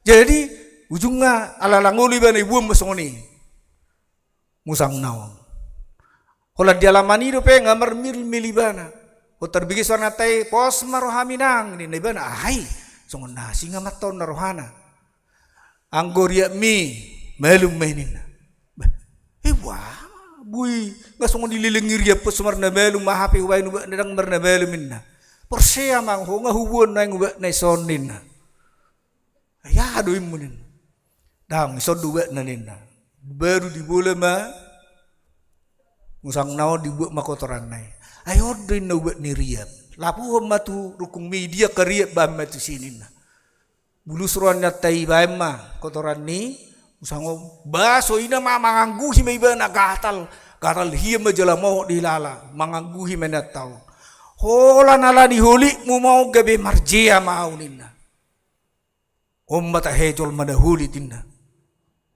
Jadi ujungna ala ndang olo ibana, iboan ma songon i musangna on. Holan di alaman i dope nga marmilmil ibana. Hot tarbege suara ni inanta i, pos ma rohami, Inang, ninna ibana. Aha i? Songon na asing amanta on, ninna rohana. Anggo riapmi malum ma i, ninna. Bah, eh, boha ma, boi nga songon dilelengi riap, pos marna malum, aha pe hubaen ubatna ndang marna malum, ninna. Porsea ma ho, nga huboan nuaeng ubatna i son, ninna. Ai aha do immu, ninna. Ndang, ison do ubatna, ninna. Baru dibola ma musangna on, dibuat ma kotoranna i. Ai on do, ninna, ubat ni riap. Lapuhon ma tu rungkungmi, diangka riap, bahen ma tusi, ninna. Bulus roha ni inanta i, bahen ma kotoran ni musang on. Bah, songon i ma, mangangguhi ma ibana, gatal, gatal hian ma jala mohop di hilala, mangangguhi ma inanta on. Holan ala ni hulikmu ma on gabe marjea ma ahu, ninna. On ma tahe jolma na holit, ninna.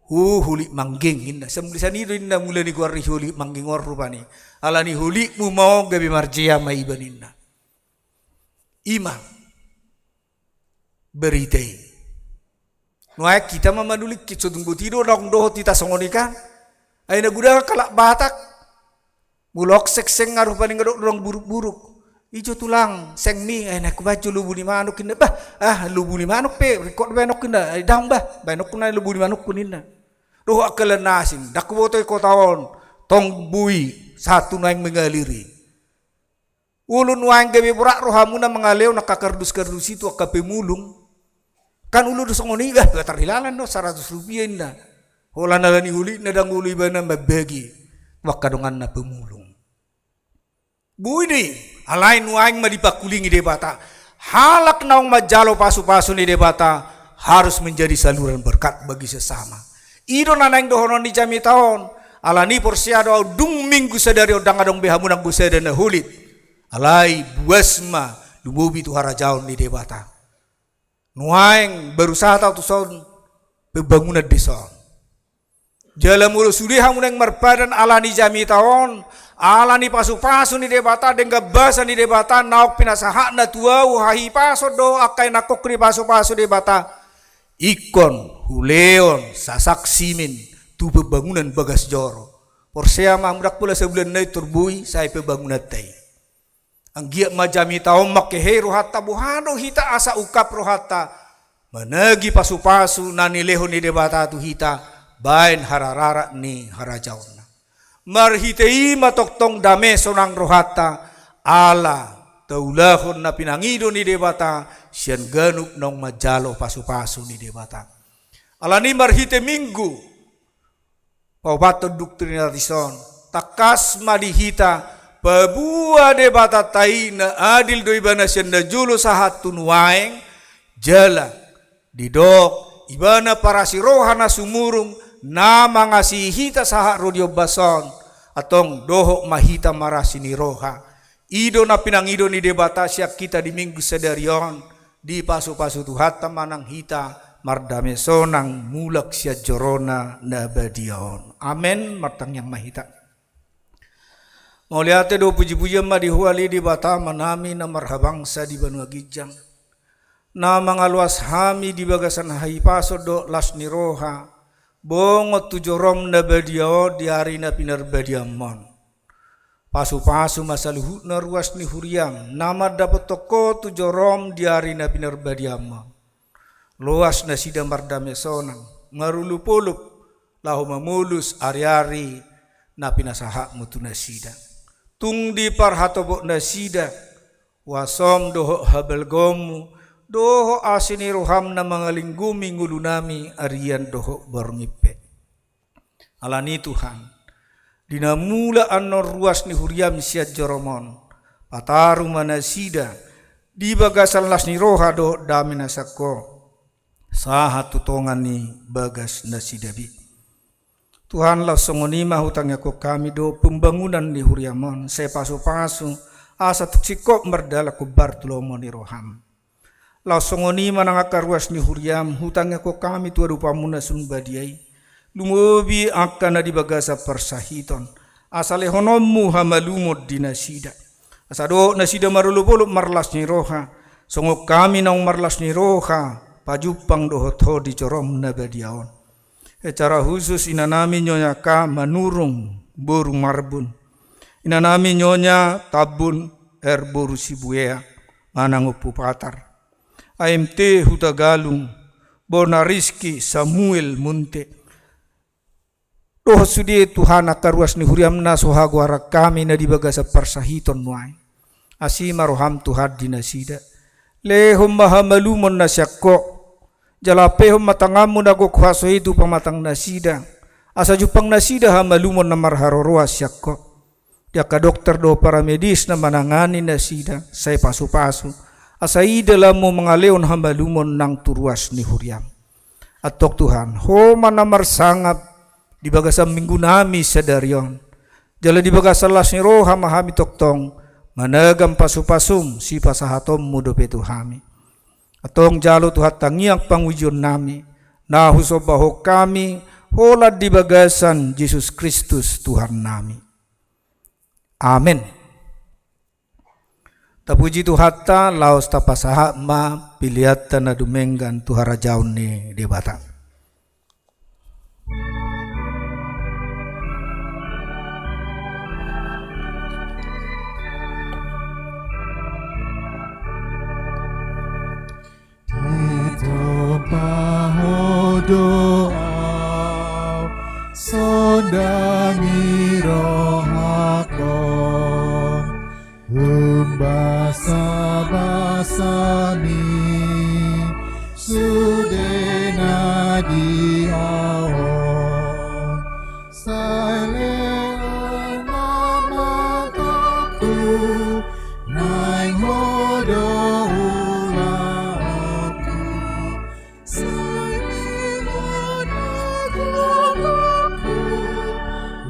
Huhulik mangging, ninna. Sian mula sian i do, ninna, mula ni goar ni hulik mangging on rupani. Ala ni hulikmu ma on gabe marjea ma iba, ninna. I ma barita i. Nuaeng hita ma manulingkit, so tung boti do naung dohot hita songon i kan. Ai na godang halak Batak, molo adong sengseng, nga rupani nga dok do naung buruk-buruk. I jo tulang sengmi, ai naeng hubaen jo lobu ni manuk, ninna. Bah, ah, lobu ni manuk pe ringkot do baenonku, ninna. Ai ndang bah, baenonku nai lobu ni manukku, ninna. dohot angka na asing, ndang huboto i kota on, tong boi sahat tu nuaeng mangalir i. Olo nuaeng gabe borat rohamuna mangalehon angka kardus-kardus i tu angka pemulung. Kan olo do songon i, bah, bah, tarhilalan do saratus rupiah inna. Holan ala ni holit na ndang olo ibana mambagi tu angka donganna pemulung. Boi do i, alai nuaeng ma dipangkulingi Debata. Halak naung manjalo pasu-pasu ni Debata harus menjadi saluran berkat bagi sesama. I do na naeng dohonon ni jamita on. Ala ni porsea do ahu dung Minggu sadari on ndang adong be hamu nanggo sada na holit. Alai buas ma lumobi tu harajaon ni Debata. Nuaeng baru sahat ahu tu son pembangunan desa on. Jala molo sude hamu naeng marpadan ala ni jamita on, ala ni pasu-pasu ni Debata, denggan basa ni Debata naung pinasahatna tu ahu, hahipason dohot angka na ingkon dipasu-pasu Debata, ingkon hulehon sasak simen tu pembangunan bagas joro. Porsea ma hamu, ndang pola sabulan nai tor boi sae pembangunanta i. Anggiat ma jamita on mangkehei rohanta, boha do hita asa ungkap rohanta managi pasu-pasu na nilehon ni Debata tu hita baen harararat ni harajaonna. Marhite i ma tongtong dame sonang rohanta, ala taulahon na pinangido ni Debata sian ganup naung manjalo pasu-pasu ni Debata. Ala ni marhite Minggu paopathon doktrin na dison, tangkas ma di hita, paboa Debatanta i na adil do ibana sian na jolo sahat tu nuaeng, jala didok ibana parasi roha na sumurung, na mangasihi hita sahat ro di ombas on, antong dohot ma hita marasi ni roha. I do na pinangido ni Debata sian hita di Minggu sadari on, dipasu-pasu Tuhanta ma nang hita mardame sonang mulak sian joroNa na badia on. Amen. Martangiang ma hita. Mauliate do puji-pujian ma di Ho ale Debata Amanami na marhabangsa di banua ginjang, na mangaloas hami di bagasan hahipason dohot las ni roha, bongot tu joroM na badia on di ari na pinarbadiaM on. Pasu-pasu ma saluhutna ruas ni huriaM, na mandapothon Ho tu joroM di ari na pinarbadiaM on. Loas nasida mardame sonang, marolop-olop, laho mamolus ari-ari na pinasahatMu tu nasida. Tung diparhatopot nasida uasM dohot habalgaonMu, dohot asi ni rohaM na mangalinggomi ngolunami arian dohot borngin pe. Ala ni Tuhan, di na mulak annon ruas ni huriaM sian joroM on, pataru ma nasida di bagasan las ni roha dohot dame na sian Ho, sahat tu tonga ni bagas nasida be. Tuhan, laos songon i ma hutangiangkon hami dohot pembangunan ni huriaM on, sai pasu-pasu, asa tung singkop mardalan hombar tu lomo ni rohaM. Laos songon i ma nang angka ruas ni huriaM, hutangiangkon hami tu adopanMu na sun badia i, lumobi angka na di bagasan parsahiton, asa lehononMu hamalumon di nasida. Asa dohot nasida marolop-olop marlas ni roha, songon hami naung marlas ni roha, pajumpang dohot Ho di joroM na badia on. Secara khusus inanami Nyonya K. Manurung boru Marbun, inanami Nyonya Tambun R. boru Sibuea manang Ompu Patar, A M T Hutagalung, Bona Rizky Samuel Munte. Dohot sude Tuhan angka ruas ni huriaM na so hagoaran hami na di bagasan parsahiton nuaeng. Asi ma rohaM Tuhan di nasida. Lehon ma hamalumon na sian Ho. Jala ampehon ma tanganMu na gok huaso i tu pamatang nasida, asa jumpang nasida hamalumon na marharoroan sian Ho. Di angka dokter dohot paramedis na manangani nasida, sai pasu-pasu, asa i dalanMu mangalehon hamalumon nang tu ruas ni huriaM. Antong Tuhan, Ho ma na marsangap di bagasan minggunami sadari on. Jala di bagasan las ni roha ma hami tongtong managam pasu-pasuM sipasahatonMu dope tu hami. Antong jalo Tuhan tangiang pangujionnami, na husombahon hami holan di bagasan Jesus Kristus Tuhannami. Amen. Tapuji Tuhanta, laos tapasahat ma peleanta na dumenggan tu harajaon ni Debata. Ditopa Ho do ahu Basabasami sude na di ahu on, sai lean ma matangku, naeng Ho do ulaonku. Sai lean ma goarhu,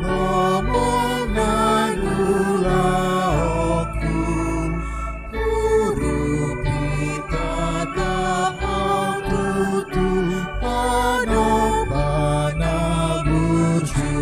lomo nang ulaonku. Urupi tatap Ho tutu, panompa na burju.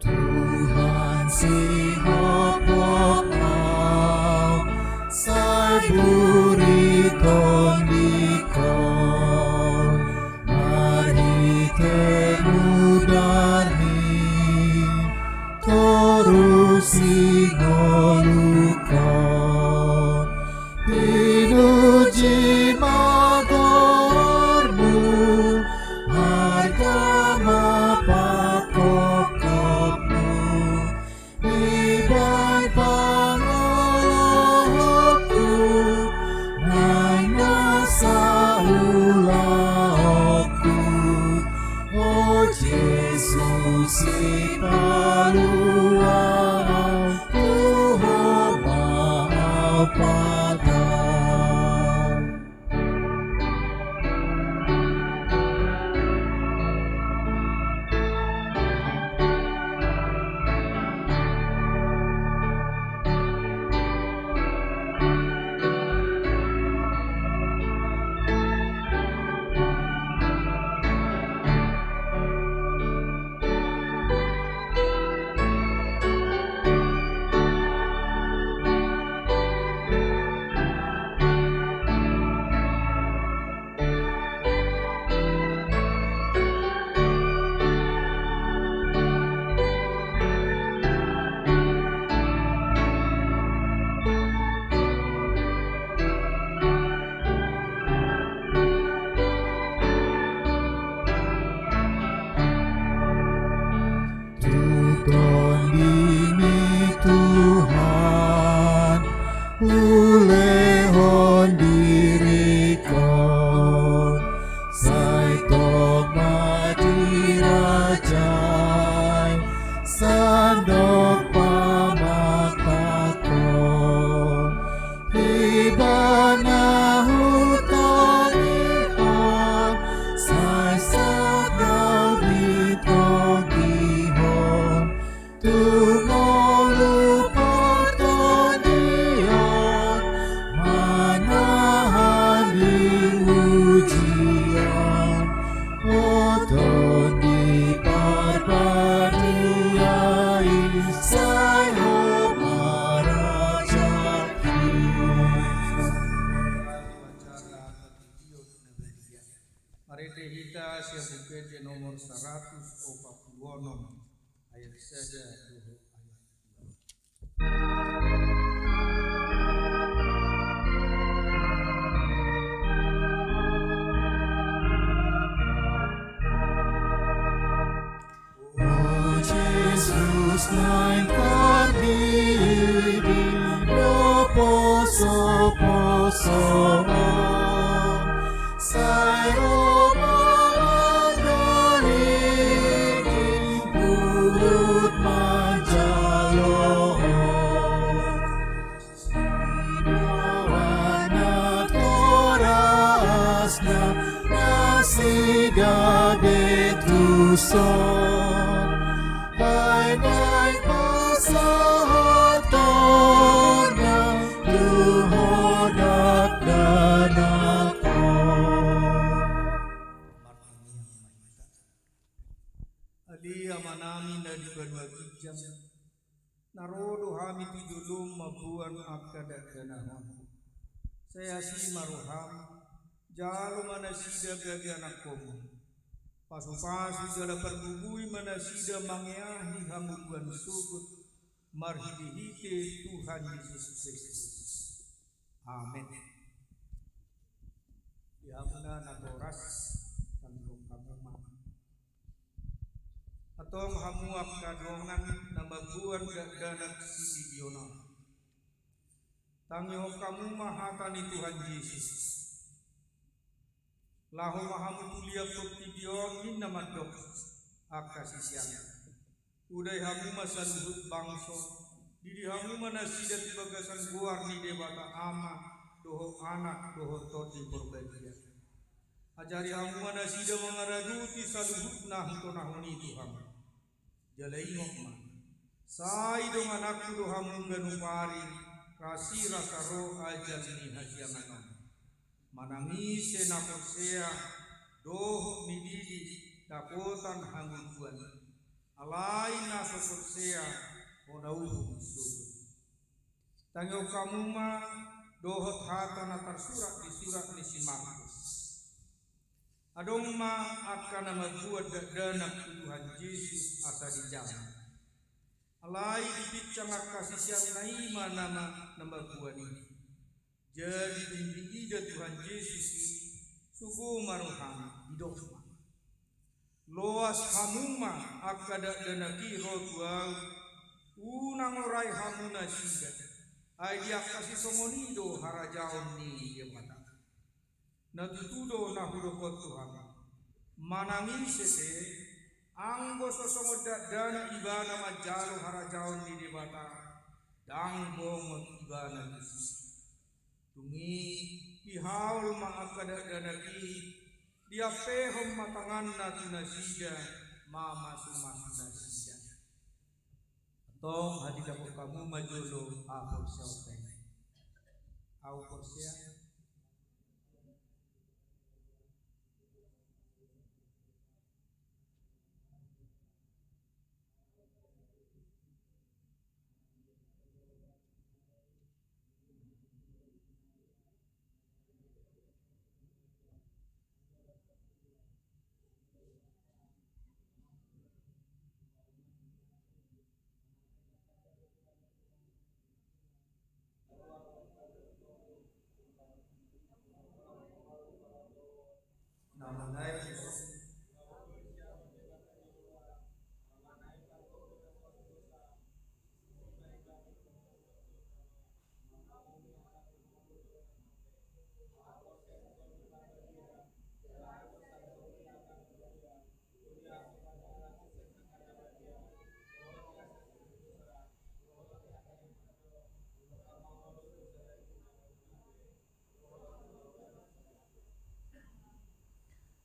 Tuhan, sihophop ahu, sai buri tondingkon, marhite mudarni, torusi ngolukon. Pinuji ma goarmu, arga ma pangkophopmu, dibahen pangoloanku, naeng nasa ulaonku. O Jesus, Sipaluaon, tu Ho ma ahu patar. Tu tondimi Tuhan, ulehon diringkon, sai tong ma dirajai sandok pamatangkon. Ibana hutondihon, sai sahat ditogihon, tu ngolu partondion, manahan di ujian. O Tondi Parbadia i, sai Ho ma raja. Marende hita sian Buku Ende nomor saratus opat pulu onom, ayat sada dohot ayat dua. O Jesus, naeng tardidi do posoposo on, sai Ho ma mangalehon huhut manjalo Ho. Sidohonon natorasna, nasida be Tuson, ai naeng pasahaton na tu ho dakdanak on. Ale Amanami na di banua ginjang, na ro do hami tu jolom mamboan angka dakdanak on. Sai asi ma roham, jalo ma nasida gabe anakkonmu. Pasupasu jala parbubui ma nasida mangeahi hangoluan sogot, marhitehite Tuhan Jesus Kristus. Amen. Di hamuna natoras, tangihon hamu ma. Antong hamu angka dongan na mamboan dakdanak sididion on, tangihon hamu ma hata ni Tuhan Jesus. Laho ma hamu tu liat portibi on, ninna mandok angka siseanna: Udai hamu ma saluhut bangso, didi hamu ma nasida tu bagasan goar ni Debata Ama, dohot Anak, dohot Tondi Porbadia. Ajari hamu ma nasida mangaradoti saluhut na hutonahon i tu hamu. Jala ingot ma, sai dongananku do hamu ganup ari, rasirasa ro ajal ni hasiangan on. Manang ise na porsea dohot nididi dapotan hangoluan, alai na so porsea hona uhum sogot. Tangihon hamu ma dohot hata na tarsurat di surat ni si Markus. Adong ma angka na mamboan dakdanak tu Tuhan Jesus asa dijama. Alai dipinsang angka siseanna i ma na, na mamboan i. Jadi dung diida Tuhan Jesus i, sogo ma rohana, didok ma: Loas hamu ma angka dakdanak i ro tu ahu, unang orai hamu nasida, ai di angka sisongon i do harajaon ni Debata. Na tutu do na hudok on tu hamu: Manang ise pe, anggo so songon dakdanak ibana manjalo harajaon ni Debata, ndang bongot ibana tusi. Dung i, dihaol ma angka dakdanak i, diampehon ma tanganna tu nasida, mamasumasu nasida. Antong hatindangkon hamu ma jolo haporseaonta i. Ahu porsea.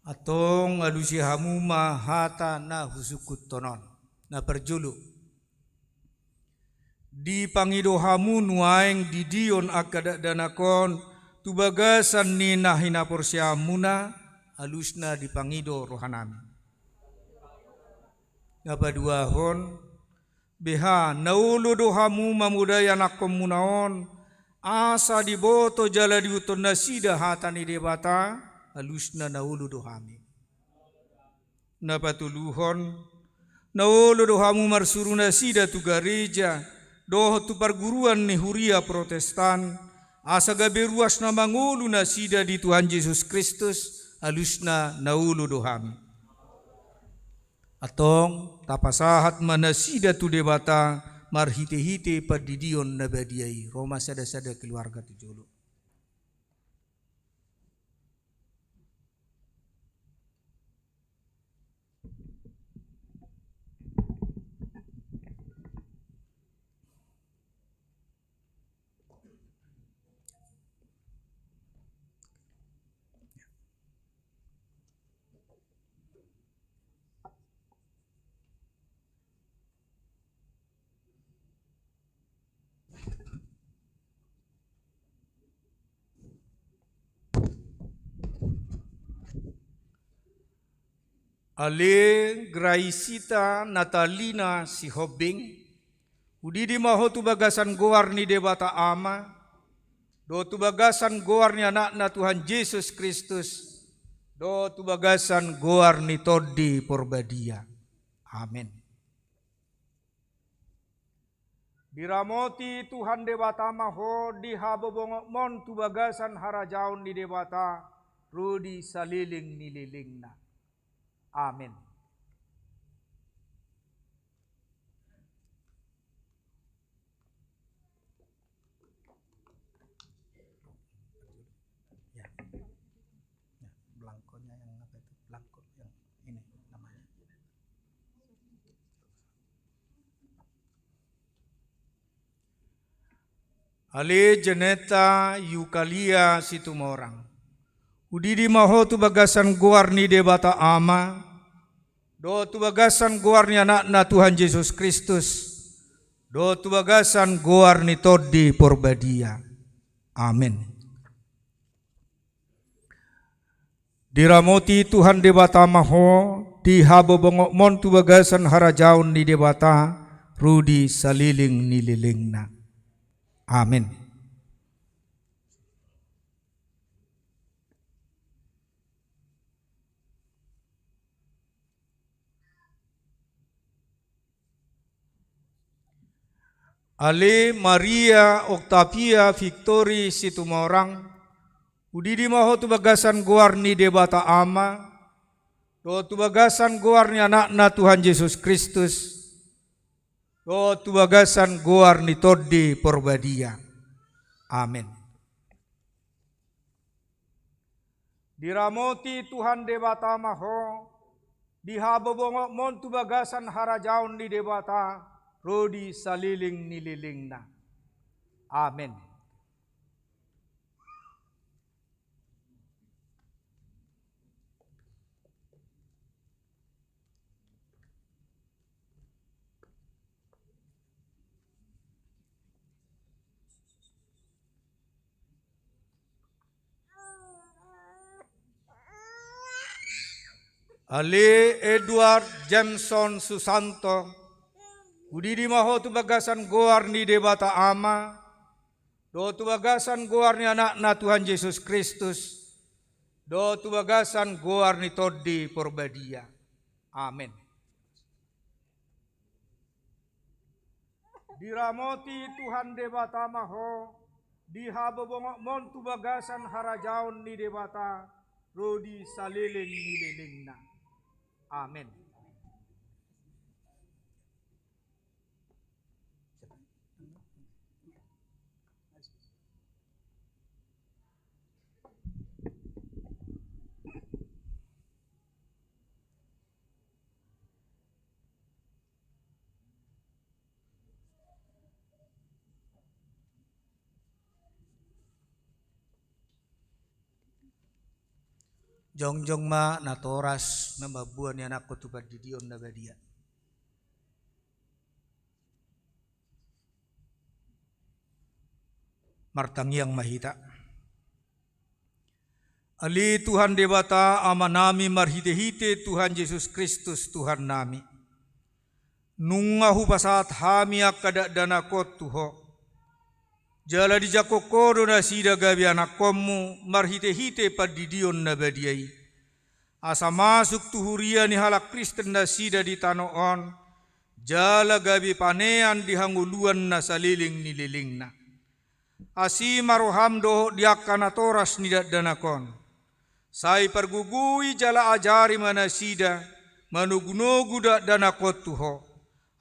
Antong alusi hamu ma hata na husungkunhon on. Na parjolo, dipangido hamu nuaeng didion angka dakdanak on tu bagasan ni na hinaporseaonmuna, alusna dipangido rohanami. Na paduahon, beha na olo do hamu mamodai anakkonmuna on, asa diboto jala diihuthon nasida hata ni Debata, alusna na olo do hami. Na patoluhon, na olo do hamu marsuru nasida tu gareja dohot tu parguruan ni huria Protestan, asa gabe ruas na mangolu nasida di Tuhan Jesus Kristus, alusna na olo do hami. Antong tapasahat ma nasida tu Debata marhitehite pandidion na badia i. Ro ma sadasada keluarga tu jolo. Ale Graisita Natalina Sihombing, hudidi ma ho tu bagasan goar ni Debata Ama, dohot tu bagasan goar ni Anakna Tuhan Jesus Kristus, dohot tu bagasan goar ni Tondi Porbadia. Amen. Diramoti Tuhan Debata ma ho di habobongotmon tu bagasan harajaon ni Debata, ro di saleleng ni lelengna. Amen. Ya. Ya, belangkonya yang apa itu? Belangko yang ini namanya. Ale Jeneta Yukalia Situmorang, hudidi ma ho tu bagasan goar ni Debata Ama, dohot tu bagasan goar ni Anakna Tuhan Jesus Kristus, dohot tu bagasan goar ni Tondi Porbadia. Amen. Diramoti Tuhan Debata ma ho di habobongotmon tu bagasan harajaon ni Debata, ro di saleleng ni lelengna. Amen. Ale Maria Octavia Victory Situmorang, hudidi ma ho tu bagasan goar ni Debata Ama, dohot tu bagasan goar ni Anakna Tuhan Jesus Kristus, dohot tu bagasan goar ni Tondi Porbadia. Amen. Diramoti Tuhan Debata ma ho di habobongotmon tu bagasan harajaon ni Debata, ro di saleleng ni lelengna. Amen. Ale Edward Jameson Susanto, hudidi ma ho tu bagasan goar ni Debata Ama, dohot tu bagasan goar ni Anakna Tuhan Jesus Kristus, dohot tu bagasan goar ni Tondi Porbadia. Amen. Diramoti Tuhan Debata ma ho di habobongotmon tu bagasan harajaon ni Debata, ro di saleleng ni lelengna. Amen. Jongjong ma natoras na mamboan ianakhon tu pandidion na badia. Martangiang ma hita. Ale Tuhan Debata Amanami marhitehite Tuhan Jesus Kristus Tuhannami, nunga hupasahat hami angka dakdanak on tu Ho. Jala dijangkon Ho do nasida gabe anakkonmu marhitehite pandidion na badia i, asa masuk tu huria ni halak Kristen nasida di tano on, jala gabe panean di hangoluan na saleleng ni lelengna. Asi ma roham dohot di angka natoras ni dakdanak on. Sai pargogoi jala ajari ma nasida manogunogu dakdanak on tu Ho,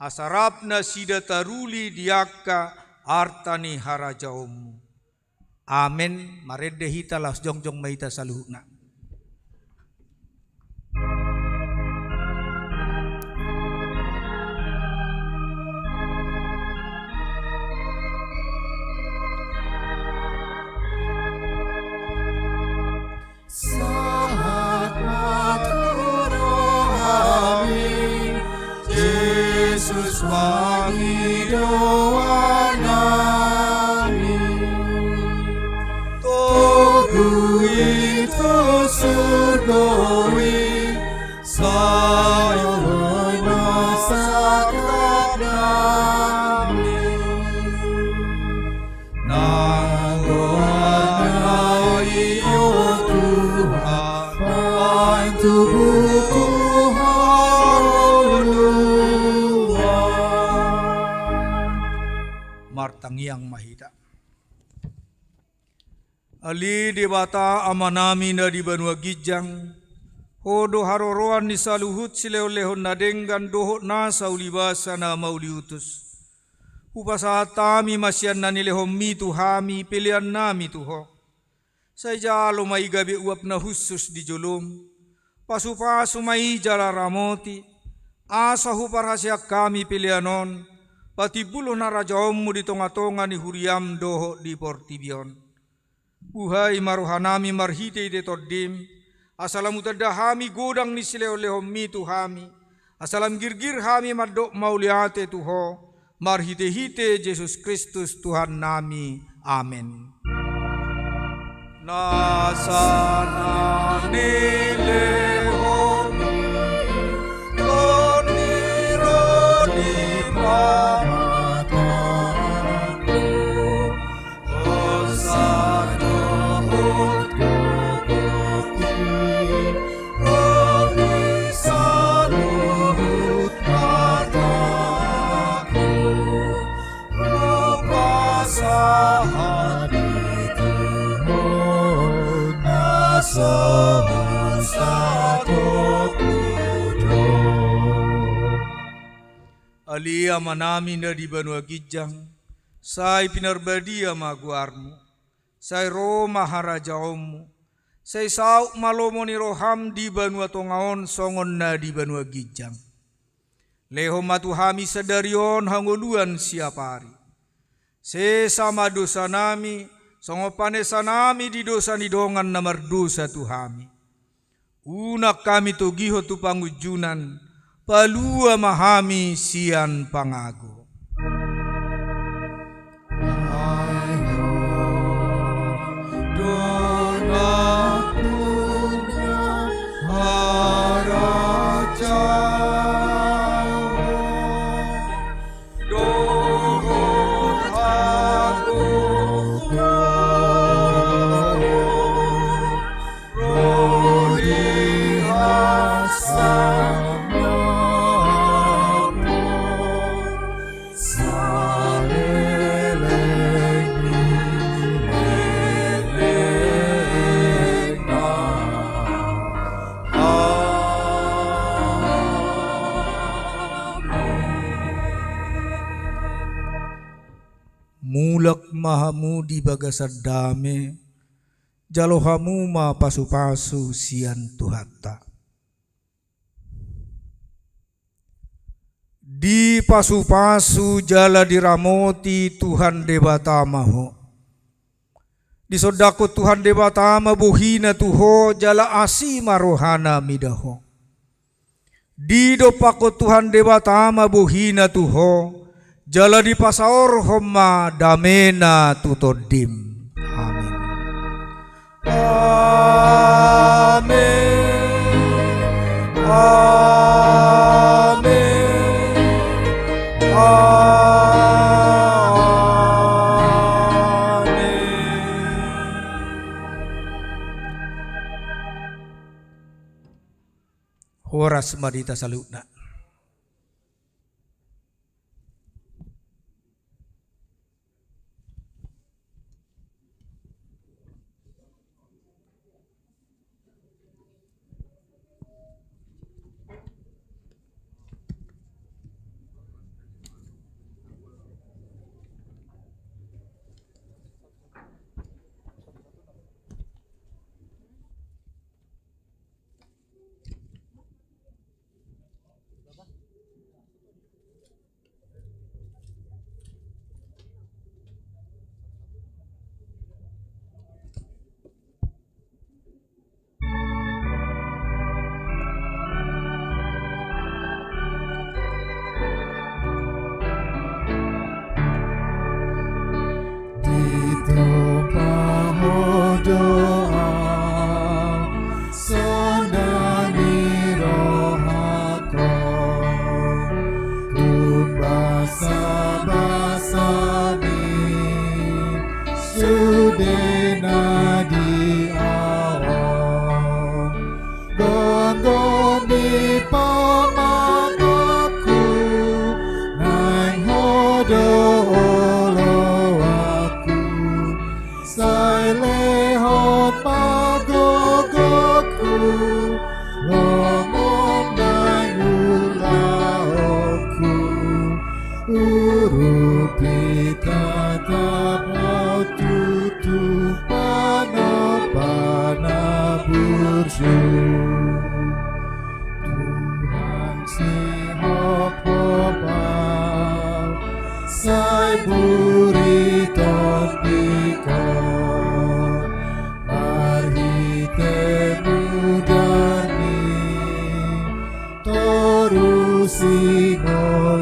asa rap nasida taruli di angka arta ni harajaonmu. Amen. Marende hita, laos jongjong ma hita saluhutna. Sahat ma tu rohami, Jesus pangidoannami. Togu i tu surgo i, sa Tangiang ma hita. Ale Debata Amanami na di banua ginjang, Ho do haroroan ni saluhut silehonlehon na denggan dohot nasa ulibasa na mauliutus. Hupasahat hami ma sian na nilehonMi tu hami peleannami tu Ho. Sai jalo ma i gabe uap na hushus di joloM. Pasupasu ma i jala ramoti, asa huparhaseang hami pelean on patimbulhon harajaonMu di tongatonga ni huriaM dohot di portibi on. Buhai ma rohanami marhitehite TondiM, asa lam hutanda hami godang ni silehonlehonMi tu hami, asa lam girgir hami mandok mauliate tu Ho, marhitehite Jesus Kristus Tuhannami. Amen. Nasa na nilehonMi, Tondi ro di pamatangku, hosa dohot gogo i ro di saluhut hatangku. Hupasahat i tu Ho na so husatongku do. Ale Amanami na di banua ginjang, sai pinarbadia ma goarMu. Sai ro ma harajaonMu. Sai saut ma lomo ni rohaM di banua tonga on songon na di banua ginjang. Lehon ma tu hami sadari on hangoluan siapari. Sesa ma dosanami, songon panesanami di dosa ni dongan na mardosa tu hami. Unang hami togihon tu pangunjunan, palua ma hami sian pangago. Ai Ho do nampuna harajaon dohot hagogoon ro di hasangapon saleleng ni lelengna. Amen. Mulak ma hamu di bagasan dame, jalo hamu ma pasupasu sian Tuhanta. Dipasupasu jala diramoti Tuhan Debata ma ho. Disondangkon Tuhan Debata ma bohina tu ho jala asi ma rohana mida ho. Didompakkon Tuhan Debata ma bohina tu ho, jala dipasaorhon ma damena tu tondim. Amen. Amen. Amen. Amen. Horas ma di hita saluhutna. Sihophop au, sai buri tondingkon, marhite mudar ni toru singoluhon.